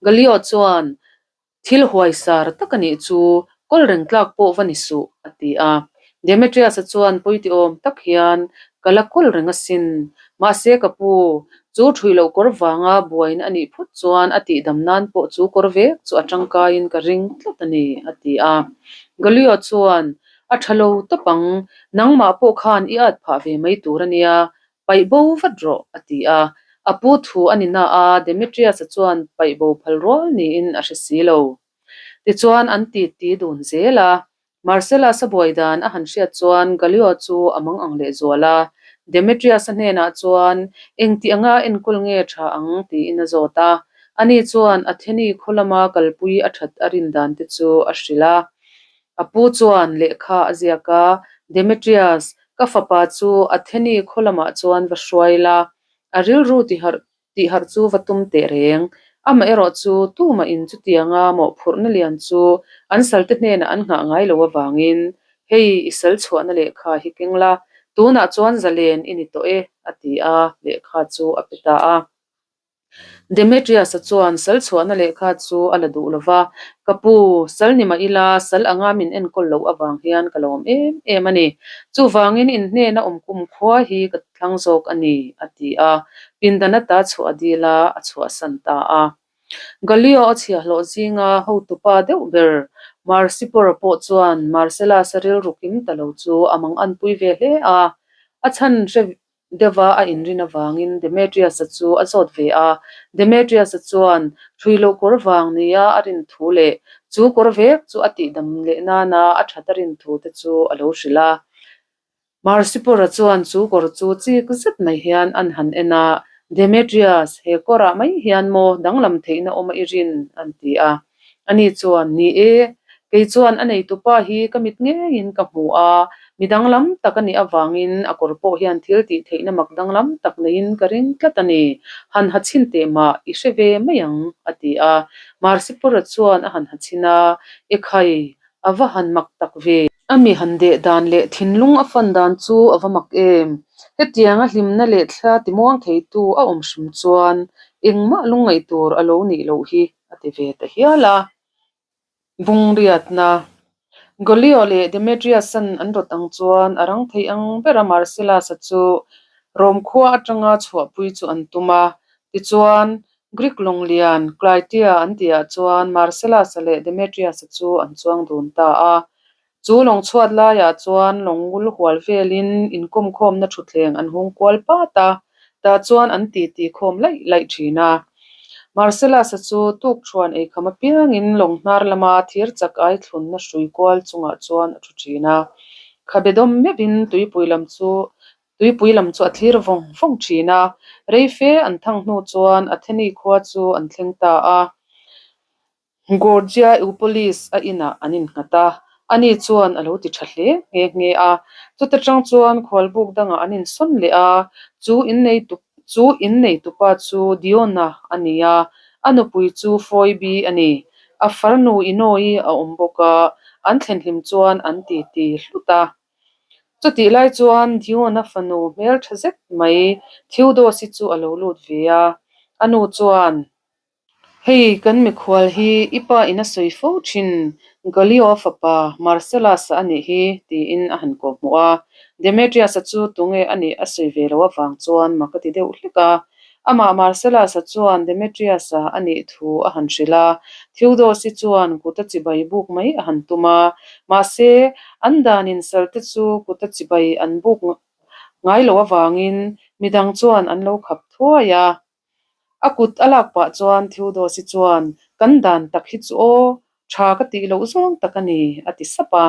Galio chuan, Thil huaisar tak a nih chu kawl reng tlak pawh va ni suh, a ti a. Demetrius-a chuan pawiti awm tak hian, Ka la kawl reng asin. Mahse ka pu, chu ṭhui loh kawr vanga buaina a nih phut chuan a tihdam nan pawh chu kawr vek chu a tangkaiin ka ring tlat a ni, a ti a. Galio chuan, A ṭha lo tawp ang, nangmah pawh khan i at phah ve mai tur a nia, Paih bo vat rawh, a ti a. A pu thu a ni na a, Demetrius-a chuan paih bo phal rual niin a hre si lo. Tichuan an ti ti dun zel a. Marcellus-a buai dan a han hriat chuan Gallio chu a mang ang lehzual a. Demetrius-a hnenah chuan engti anga enkawl nge tha ang tiin a zawt a. Ani chuan Atheni khaw lama kalpui a that a rin dan te chu a hrilh a. A pu chuan lehkha a ziak a, Demetrius, ka fapa chu Atheni khaw lamah chuan va hruai la, a rilru tiharh tihharh chu va tum teh reng. Amaherawh chu tumahin chutianga mawhphurhna lian chu an salte hnenah an nghah ngai lo avangin, Hei, i sal chhuahna lehkha hi keng la, tunah chuan zalen i ni tawh e, a ti a, lehkha chu a pe ta a. Demetrius-a chuan sal chhuahna lehkha chu a la duh lo va, Ka pu, sal ni mah ila, sal anga min enkawl loh avang hian ka lawm em em a ni. Chuvangin in hnena awm kum khua hi ka thlang zawk a ni, a ti a. Pindan ata chhuah a dil a, a chhuahsan ta a. Galio a chhiahhlawh zinga hotupa deuh ber Marcipor-a pawh chuan Marcellus-a rilru kim ta lo chu a manganpui ve hle a, a chhan hre deuha a inrin avangin Demetrius-a chu a zawt ve a. Demetrius-a chuan hrui loh kawr vang nia a rin thu leh chu kawr vek chu a tihdam leh nana a that a rin thu te chu a lo hrilh a. Marsipora chuan chu kawr chu chik zet mai hian an han en a, Demetrius, he kawrah mai hian maw danglam theihna awm a i rin? an ti a. Ani chuan, Ni e, kei chuan a neitupa hi ka mit ngeiin ka hmu a, mi danglam tak a nih avangin a kawr pawh hian thil tih theihna mak danglam tak neiin ka ring tlat a ni. Han ha chhin teh mah, i hre ve mai ang, a ti a. Marsipora chuan a han ha chhin a, Ekhai, A va han mak tak ve. A mi han deh dan leh thinlung a fan dan chu a va mak em. Hetianga hlimna leh thla timuang theitu a awm hrim chuan engmah lungngaih tur a lo nih loh hi a ti ve ta hial a. Bungriatna Gallio leh Demetrius-a'n an rawt ang chuan a rang thei ang bera Marcellus-a chu Rom khua atanga chhuahpui chu an tum a. Tichuan, Greek lawng lian Clytia an tihah chuan Marcellus-a leh Demetrius-a chu an chuang dun ta a. Chu lawng chhuat laiah chuan lawng ngul hual velin inkawmkhawmna thutthleng an hung kual pat a, tah chuan an titi khawm laih laih thin a. Marcellus-a chu tukthuan eikham apiangin lawng hnar lama thir chak ai thlunna hrui kual chungah chuan a thu thin a. Khabe dawm meuhin tuipui lam chu Tuipui lam chu a thlir vawng vawng thin a, rei fe an thang hnu chuan Atheni khua chu an thleng ta a. Gorgia Eupolis a inah an innghat a, ani chuan a lo ti tha hle nghe nghe a. Chuta tang chuan khualbuk dangah an insawn leh a, chu inneitu chu inneitupa chu Diona a ni a, a nupui chu Phoebe a ni. A farnu Inoe a awm bawk a, an thlen hlim chuan an titi hlut a. Chutih lai chuan Diona fanu hmeltha zet mai Theodosi chu a lo lut ve a, a nu chuan, Hei kan mikhual hi i pa in a sawi fo thin, Gallio-a fapa Marcellus-a a nih hi, tiin a han kawhhmuh a. Demetrius-a chu tunge a nih a sawi ve loh avang chuan mak a ti deuh hlek a. Amah Marcellus-a chuan Demetrius-a a nih thu a han hrilh a, Theodosi chuan kut a chibai buk mai a han tum a. Mahse, an danin salte chu kut a chibai an buk ngai loh avangin midang chuan an lo khap thuai a. A kut a lak pah chuan Theodosi chuan, Kan dan tak hi chu aw, tha ka tih loh zawng tak a ni, a ti sap a.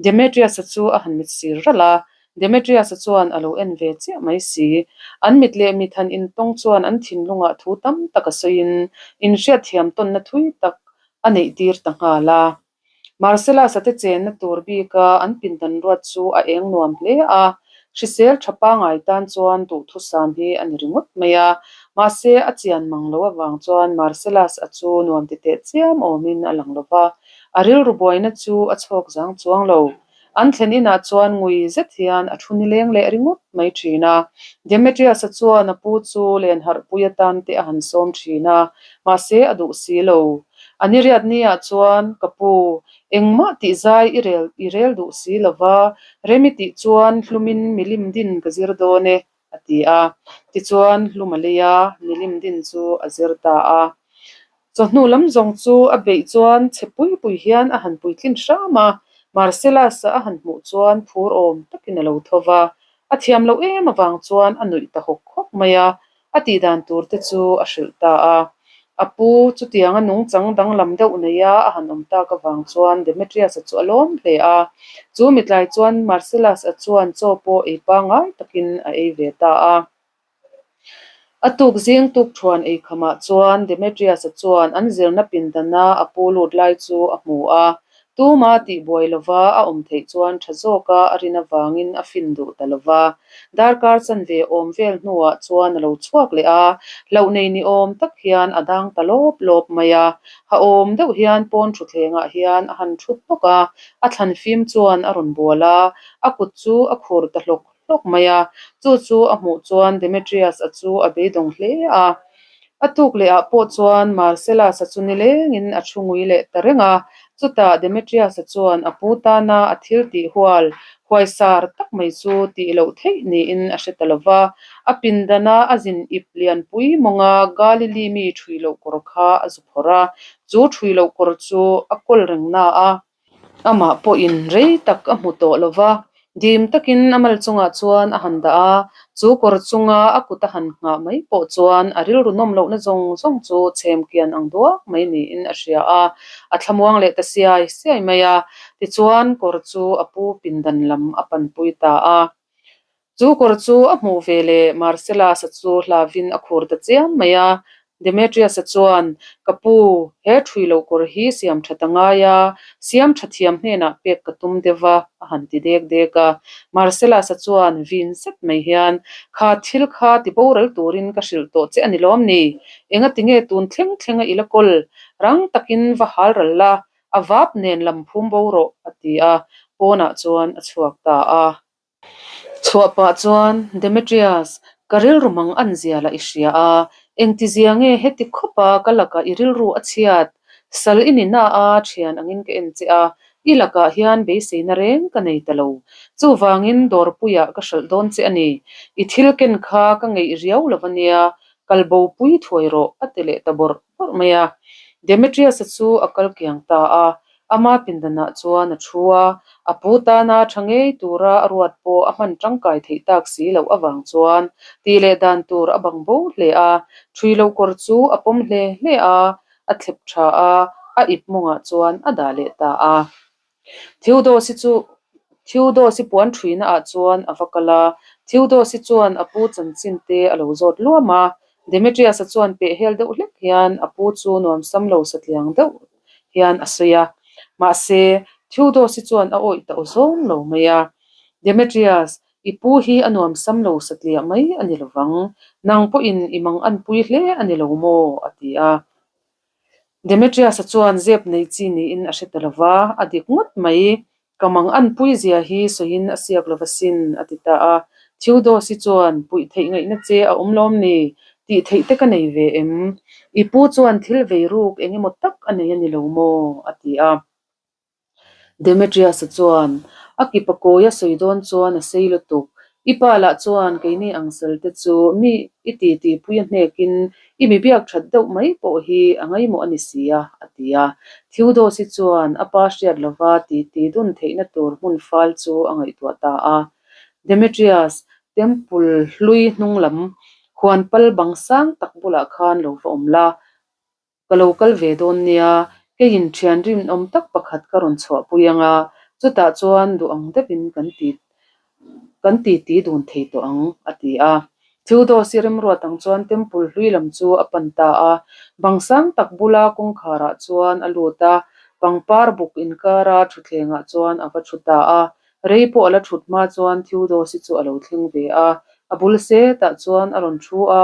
Demetrius-a chu a han mit sir ralh a, Demetrius-a chuan a lo en ve chiah mai si. An mit leh mit han intawng chuan an thinlungah thu tam tak a sawiin inhriatthiam tawnna thui tak a neih tir ta nghal a. Marcellus-a te chenna tur bika an pindan ruat chu a eng nuam hle a, hrisel tha pangai tan chuan duhthusam hi a ni ringawt mai a. Mahse, a chian mang lo avang chuan Marcellus-a chu nuam ti teh chiam awmin a lang lo va, a rilru buaina chu a chhawk zang chuang lo. An thlen inah chuan ngui zet hian a thu nileng leh ringawt mai thin a. Demetrius-a chuan a pu chu len harhpui atan te a han sawm thin a, mahse a duh si lo. A ni riat niah chuan, Ka pu, engmah tih zai i rel i rel duh si lo va, rem i tih chuan hlumin milim din ka zir dawn e, a ti a. Tichuan hlum a lei a, milim din chu a zir ta a. Chawhnu lam zawng chu a beih chuan chhe pui pui hian a han puitlin hram a, Marcellus-a a han hmuh chuan phur awm takin a lo tho va, a thiam loh em avang chuan a nuih ta hawk hawk mai a, a tih dan tur te chu a hrilh ta a. A pu chutianga nungchang danglam deuh neia a han awm tak avang chuan Demetrius-a chu a lawm hle a, chu mitlai chuan Marcellus-a chuan chaw pawh ei pangngai takin a ei ve ta a. A tuk zing tuk thuan ei khamah chuan Demetrius-a chuan an zirna pindana a pu lut lai chu a hmu a, tuma tihbuai lova a awm theih chuan tha zawka a rin avangin a fin duh ta lova. Darkar chanve awm vel hnuah chuan a lo chhuak leh a, hlauh nei ni awm tak hian a dang ta lawp lawp mai a. Ha awm deuh hian pawn thutthlengah hian a han thut hnawk a, a thlan fim chuan a rawn bual a, a kut chu a khur ta hlawk hlawk mai a, chu chu a hmuh chuan Demetrius-a chu a beidawng hle a. A tuk leh ah pawh chuan Marcellus-a chu nilengin a thu ngui leh ta reng a. Chutah Demetrius-a chuan a pu tana a thil tih hual huaisar tak mai chu tih loh theih niin a hre ta lo va. A pindana a zin ip lianpui mawnga Galili mi ṭhui loh kawr kha a zu phawrh a. Chu ṭhui loh kawr chu a kawl reng na a. Amah pawhin rei tak a hmu tawh lo va, dim takin a mal chungah chuan a han dah a, chu kawr chunga a kut a han nghah mai pawh chuan a rilru nawm lohna zawng zawng chu chhem kian ang duak mai niin a hria a, a thlamuang leh ta siai siai mai a, tichuan kawr chu a pu pindan lam a panpui ta a. Chu kawr chu a hmuh ve leh Marcellus-a chu hlavin a khur ta chiam mai a. Demetrius-a chuan, Ka pu, he ṭhui loh kawr hi siam ṭhat a ngai a, siam ṭha thiam hnenah pek ka tum deuh va, a han ti dek dek a. Marcellus-a chuan vin zet mai hian, Kha thil kha ti boral turin ka hrilh tawh che a ni lawm ni? Engati nge tun thleng thlenga i la kawl? Rang takin va hal ral la, a vap nen lam phum bo rawh, a ti a, pawnah chuan a chhuak ta a. Chhuah pah chuan, Demetrius, ka rilru mang an zia lah i hria a, engti zia nge heti khawpa ka lakah i rilru a chhiat? Sal i ni na a, thian angin ka en che a, i lakah hian beiseina reng ka nei ta lo. Chuvangin dawrpuiah ka hralh dawn che a ni. I thil ken kha ka ngeih riau lo va nia, kal bo pui thuai rawh, a ti leh ta bawrh bawrh mai a. Demetrius-a chu a kal kiang ta a, Ama pindanah chuan a thu a, a pu tana tha ngei tura a ruat pawh a hman tangkai theih tak si loh avang chuan tih leh dan tur a bang bo hle a, ṭhui loh kawr chu a pawm hle hle a, a thlep tha a, a ip mawngah chuan a dah leh ta a. Theodosi chu Theodosi puan ṭhuina ah chuan a va kal a, Theodosi chuan a pu chanchin te a lo zawt luam a, Demetrius-a chuan pehhel deuh hlek hian a pu chu nuamsam lo satliang deuh hian a sawi a. Mahse, Theodosi chuan a awih ta aw zawng lo mai a. Demetrius, i pu hi a nuamsam lo satliah mai a ni lovang. Nang pawhin i mang anpui hle a ni lo maw? a ti a. Demetrius-a chuan zep nei chi niin a hre ta lo va, a dik ngawt mai. Ka mang anpui zia hi sawiin a siak lo va sin, a ti ta a. Theodosi chuan, Puih theih ngaihna che a awm lawm ni? Tih theih te ka nei ve em? I pu chuan thil vei ruk eng emaw tak a nei a ni lo maw? a ti a. Demetrius-a chuan, A kipa kawi a sawi dawn chuan a sei lutuk. I pa lah chuan keini ang sal te chu mi i ti tihpui a hnekin i mi biak that deuh mai pawh hi a ngaimawh a ni si a, a ti a. Theodosi chuan a pa hriat lova titi dun theihna tur hmun fal chu a ngaihtuah ta a. Demetrius, temple hlui hnung lam huan pal bang sang tak bulah khan lo va awm la. Ka lo kal ve dawn nia, keiin thian rinawm tak pakhat ka rawn chhuahpui ang a, chutah chuan duh ang deuhin kan ti kan titi dun thei tawh ang, a ti a. Theodosi remruat ang chuan temple hlui lam chu a pan ta a, bang sang tak bula kawngkharah chuan a lut a, pangpar buk inkara thutthlengah chuan a va thu ta a. Rei pawh a la thut hma chuan Theodosi chu a lo thleng ve a, a bul setah chuan a rawn thu a,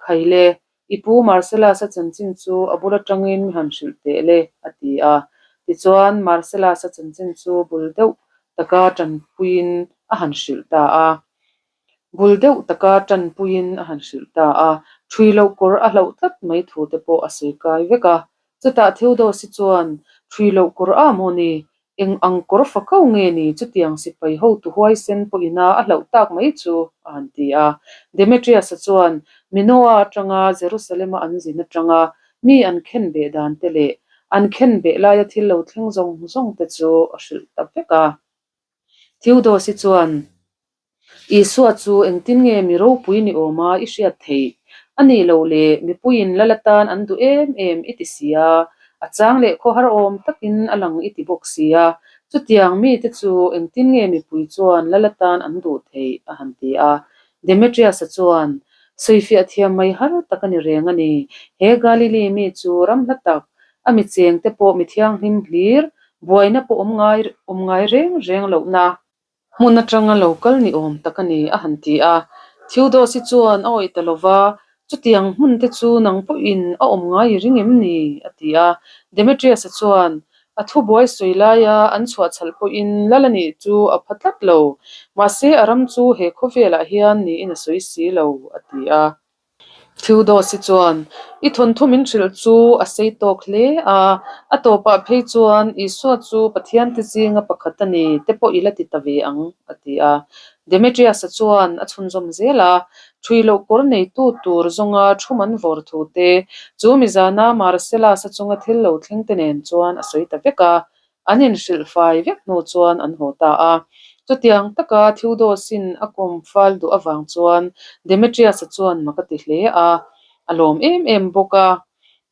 Khaile, I pu Marcellus-a chanchin chu a bul atangin mi han hrilh teh le, a ti a. Tichuan, Marcellus-a chanchin chu bul deuh taka tanpuiin a han hrilh ta a. Bul deuh taka tanpuiin a han hrilh ta a. Ṭhui loh kawr a hlauh tlat mai thu te pawh a sawi kai vek a. Chutah Theodosi chuan, Ṭhui loh kawr a maw ni? Eng ang kawr fa ko nge ni chutiang sipai hotu huaisen pawhina a hlauh tak mai chu? a han ti a. Demetrius-a chuan Minoa atanga Jerusalem-a an zin atanga mi an khen beh dan te leh an khen beh laia thil lo thleng zawng zawng te chu a hrilh ta vek a. Theodosi chuan Isua chu engtin nge mi ropui ni awma i hriat theih? A nih loh le, mipuiin lal atan an duh em em i ti si a, a chang leh khawhar awm takin a lang i ti bawk si a, chutiang mite chu engtin nge mipui chuan lal atan an duh theih? a han ti a. Demetrius-a chuan, Sawifiah thiam mai har tak a ni reng a ni. He Galili mi chu ram hla tak, a mi chengte pawh mi thianghlim hlir, buaina pawh awm ngai awm ngai reng reng lohna. Hmun atanga lo kal ni awm tak a ni, a han ti a. Theodosi chuan a awih ta lo va, Chutiang hmun te chu nang pawhin a awm ngai i ring em ni? a ti a. Demetrius-a chuan, A thubuai sawi laia an chhuahchhalh pawhin lal a nih chu a pha tlat lo, mahse a ram chu he khawvelah hian niin a sawi si lo, a ti a. Theodos-i chuan, I thawnthu min hrilh chu a sei tawk hle a, a tawpah phei chuan Isua chu Pathiante zinga pakhat a ni te pawh i la ti ta ve ang, a ti a. Demetrius-a chuan a chhunzawm zel a, Ṭhui loh kawr neitu tur zawnga thu man vawr thu te, chu mizana Marcellus-a chunga thil lo thleng te nen chuan a sawi ta vek a. An inhrilh fai vek hnu chuan an haw ta a. Chutiang taka Theodos-in a kawm fal duh avang chuan Demetrius-a chuan mak a ti hle a, a lawm em em bawk a.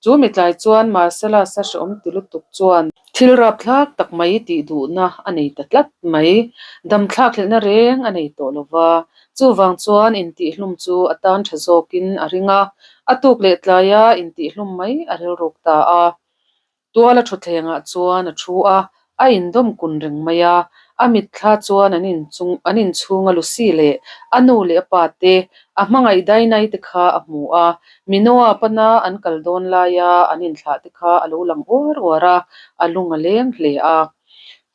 Chu mitlai chuan Marcellus-a hrehawm ti lutuk chuan thil rapthlak tak mai tih duhna a nei ta tlat mai. Damthlak hlelhna reng a nei tawh lo va, chuvang chuan intihhlum chu a tan tha zawkin a ring a, a tuk leh tlaia intihhlum mai a rilruk ta a. Tuala thutthlengah chuan a thu a, a indawm kun reng mai a. A mitthla chuan an inchung an inchhunga Lucy leh a nu leh a pa te, a hmangaih Dainai te kha a hmu a. Minoa pana an kal dawn laia an inthlah te kha a lo lang uar uar a, a lung a leng hle a.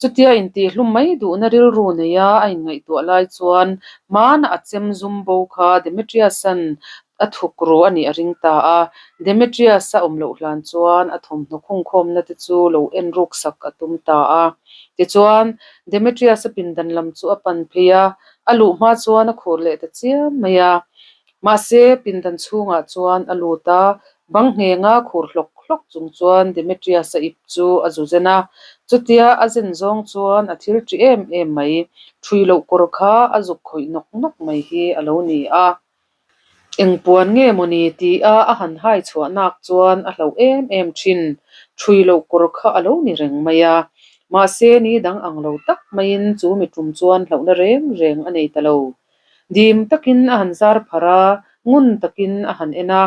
Chutia intihhlum mai duhna rilru neia a inngaihtuah lai chuan hmana a chem zum bo kha Demetrius-a'n a thuk ru a nih a ring ta a. Demetrius-a awm loh hlan chuan a thawmhnaw khungkhawmna te chu lo en ruk sak a tum ta a. Tichuan, Demetrius-a pindan lam chu a pan phei a, a luh hma chuan a khur leh ta chiam mai a. Mahse, pindan chhungah chuan a lut a, bang nghenga khur hlawk hlawk chung chuan Demetrius-a ip chu a zu zen a. Chutia a zen zawng chuan a thil ṭi em em mai, ṭhui loh kawr kha a zuk khawih nawk nawk mai hi a lo ni a. Eng puan nge maw ni tia a han hai chhuah nak chuan a hlauh em em thin, ṭhui loh kawr kha a lo ni reng mai a. Mahse, ni dang ang lo tak maiin chu mi ṭum chuan hlauhna reng reng a nei ta lo. Dim takin a han zar pharh a, ngun takin a han en a.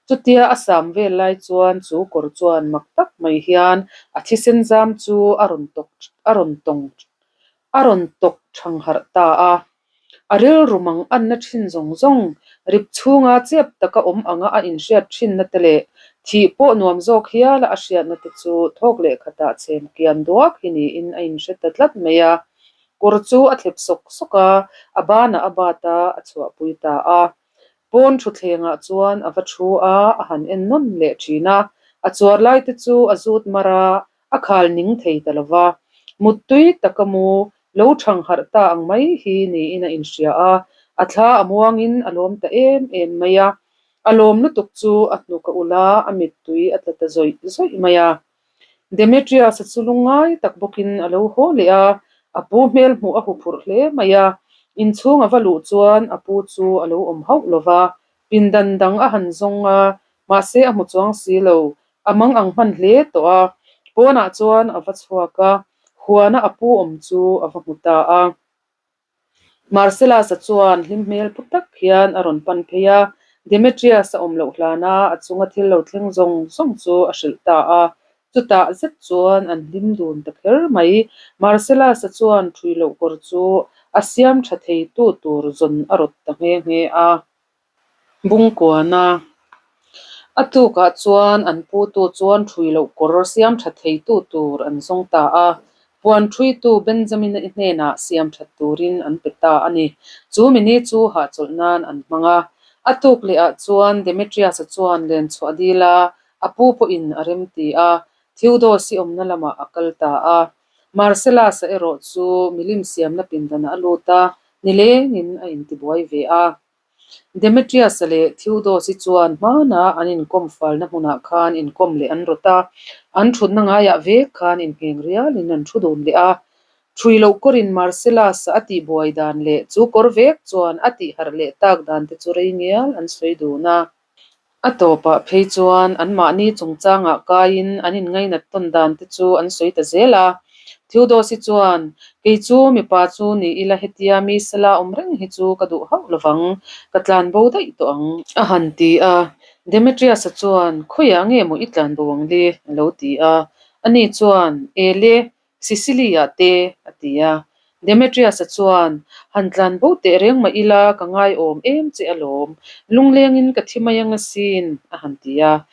Chutia a sam vel lai chuan chu kawr chuan mak tak mai hian a thisen zam chu a rawn tawk a rawn tawng a rawn tawk thang harh ta a. A rilru mang anna thin zawng zawng, rip chhunga chep taka awm anga a inhriat thinna te leh thih pawh nuam zawk hiala a hriatna te chu thawk leh khatah chhem kian duak hi niin a inhre ta tlat mai a. Kawr chu a thlep sawk sawk a, a banah a bat a, a chhuahpui ta a. Pawn thutthlengah chuan a va thu a, a han en nawn leh thin a. A chuar lai te chu a zut mar a, a khal ning thei ta lo va. Muttui taka mu lo thang harh ta ang mai hi niin a inhria a, a thla a muangin a lawm ta em em mai a. A lawm lutuk chu a hnuk a ulh a, a mittui a tla ta zawih zawih mai a. Demetrius-a chu lungngai tak bawkin a lo haw leh a, a pu hmel hmuh a huphurh hle mai a. Inchhung a va luh chuan a pu chu a lo awm hauh lo va, pindan dang a han zawng a, mahse a hmu chuang si lo, a mang ang hman hle tawh a. Pawnah chuan a va chhuak a, huana a pu awm chu a va hmu ta a. Marcellus-a chuan hlim hmel pu tak hian a rawn pan phei a, Demetrius-a awm loh hlana a chunga thil lo thleng zawng zawng chu a hrilh ta a. Chutah zet chuan an hlim dun ta kher mai. Marcellus-a chuan ṭhui loh kawr chu a siam ṭha theitu tur zawn a rawt ta nghe nghe a. Bungkuana a tukah chuan an putu chuan ṭhui loh kawr siam ṭha theitu tur an zawng ta a, puan ṭhuitu Benjamin-a i hnenah siam ṭhat turin an pe ta a ni. Chu mini chu hahchawlh nan an hmang a. A tuk lehah chuan Demetrius-a chuan len chhuah dil a, a pu pawhin a remti a, Theodos-i awmna lamah a kal ta a. Marcellus-a erawh chu milim siamna pindanah a lut a, nilengin a intibuai ve a. Demetrius-a leh Theodos-i chuan hmana an inkawm falna hmunah khan inkawm leh an rawt a, an thutna ngaiah vek khan inngeng rialin an thu dun leh a. Thui loh kawrin Marcellus-a a tihbuai dan leh chu kawr vek chuan a tihharh leh tak dan te chu rei ngial an sawi dun a. A tawpah phei chuan anmahni chungchangah kaiin an inngainat tawn dan te chu an sawi ta zel a. Theodosi chuan, Kei chu mipa chu ni ila hetia mi sala awm reng hi chu ka duh hauh lovang, ka tlan bo daih tawh ang. A han ti a. Demetrius-a chuan, Khawiah nge maw i tlan bo ang le? a lo ti a. Ani chuan, Ele, Sicily-ah te, a ti a. Demetrius-a chuan, Han tlan bo teh reng mah ila ka ngaiawm em che alawm, lunglengin ka thi mai ang asin, a han ti a.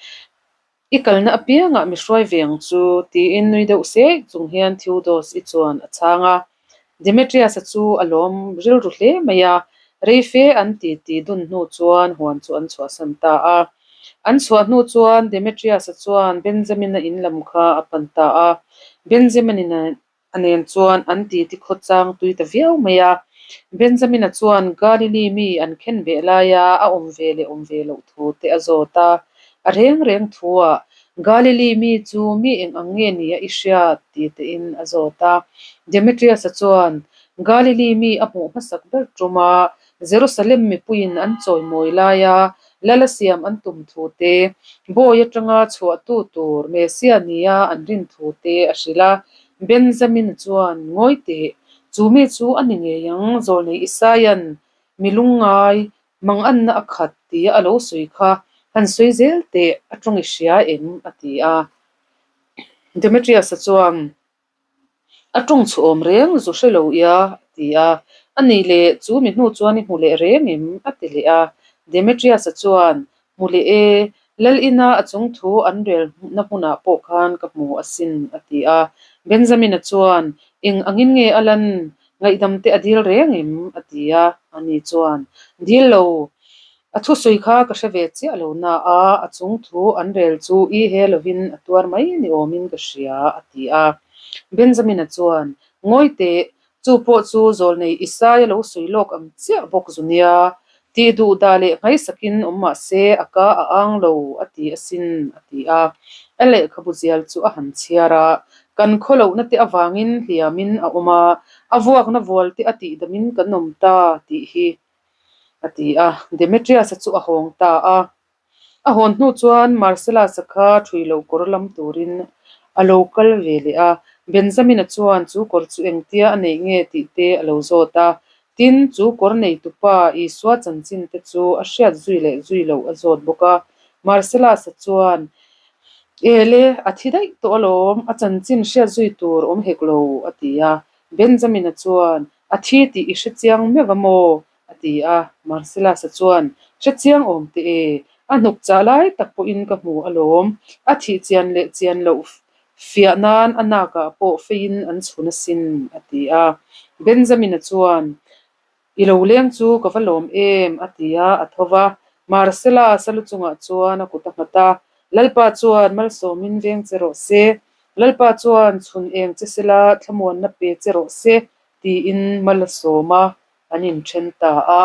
I kalna apiangah mi hruai ve ang chu, tiin nui deuh sek chung hian Theodos-i chuan a chhang a. Demetrius-a chu a lawm rilru hle mai a. Rei fe an titi dun hnu chuan huan chu an chhuahsan ta a. An chhuah hnu chuan Demetrius-a chuan Benjamin-a in lam kha a pan ta a. Benjamin-a A nen chuan an titi khawchang tui ta viau mai a. Benjamin-a chuan Galili mi an khen beh laia a awm ve leh awm ve loh thu te a zawt a. A reng reng thuah, Galili mi chu mi eng ang nge nia i hriat? ti tein a zawt a. Demetrius-a chuan Galili mi a hmuh hmasak ber tum a, Jerusalem mipuiin an chawimawi laia Lala siam an tum thu te, bawi atanga chhuahtu tur Messiah nia an rin thu te a hrilh a. Benjamin chuan, Ngawi teh, chu mi chu a ni ngei ang, zawlnei Isaia'n mi lungngai, manganna a khat tia a lo sawi kha, han sawi zel teh, a tawng i hria em? a ti a. Demetrius-a chuan, A tawng chhu awm reng zu hre lo ia, a ti a. A nih leh chu mi hnu chuan i hmu leh reng em? a ti leh a. Demetrius-a chuan, Hmu leh e, Lal ina a chung thu an rel na hmunah pawh khan ka hmu asin, a ti a. Benjamin-a chuan, Eng angin nge a lan? Ngaihdam te a dil reng em? a ti a. Ani chuan, Dil lo, A thusawi kha ka hre ve chiah lo na a, a chung thu an rel chu i he lovin a tuar mai ni awmin ka hria, a ti a. Benjamin-a chuan, Ngawi teh, chu pawh chu zawlnei Isaia lo sawi lawk ang chiah bawk zu nia, tih duh dah leh nghaisakin awm mah se a ka a ang lo, a ti asin, a ti a. A lehkhabu zial chu a han chhiar a, kan khawlohna te avangin hliamin a awm a, a vuakna vual te a tihdamin kan awm ta tih hi a ti a. Demetrius-a chu a hawng ta a. A hawn hnu chuan Marcellus-a kha ṭhui lo kawr lam turin a lo kal ve leh a. Benjamin-a chuan chu kawr chu engtia a neih nge tih te a lo zawt a. Tin, chu kawr neitupa Isua chanchin te chu a hriat zui leh zui loh a zawt bawk a. Marcellus-a chuan, Ele, a thi daih tawh alawm, a chanchin hriat zui tur awm hek lo, a ti a. Benjamin-a chuan, A thi tih i hre chiang meuh a maw? a ti a. Marcellus-a chuan, Hre chiang awm teh e, a hnuk chah lai tak pawhin ka hmu alawm. A thih chian leh chian loh fiah nan a nakah pawh feiin an chhun asin, a ti a. Benjamin-a chuan, I lo leng chu ka va lawm em? a ti a, a tho va. Marcellus-a lu chungah chuan a kut a nghat a, Lalpa chuan malsawmin veng che rawh se, Lalpa chuan chhun eng che sela thlamuanna pe che rawh se, tiin mal a sawm a, an inthen ta a.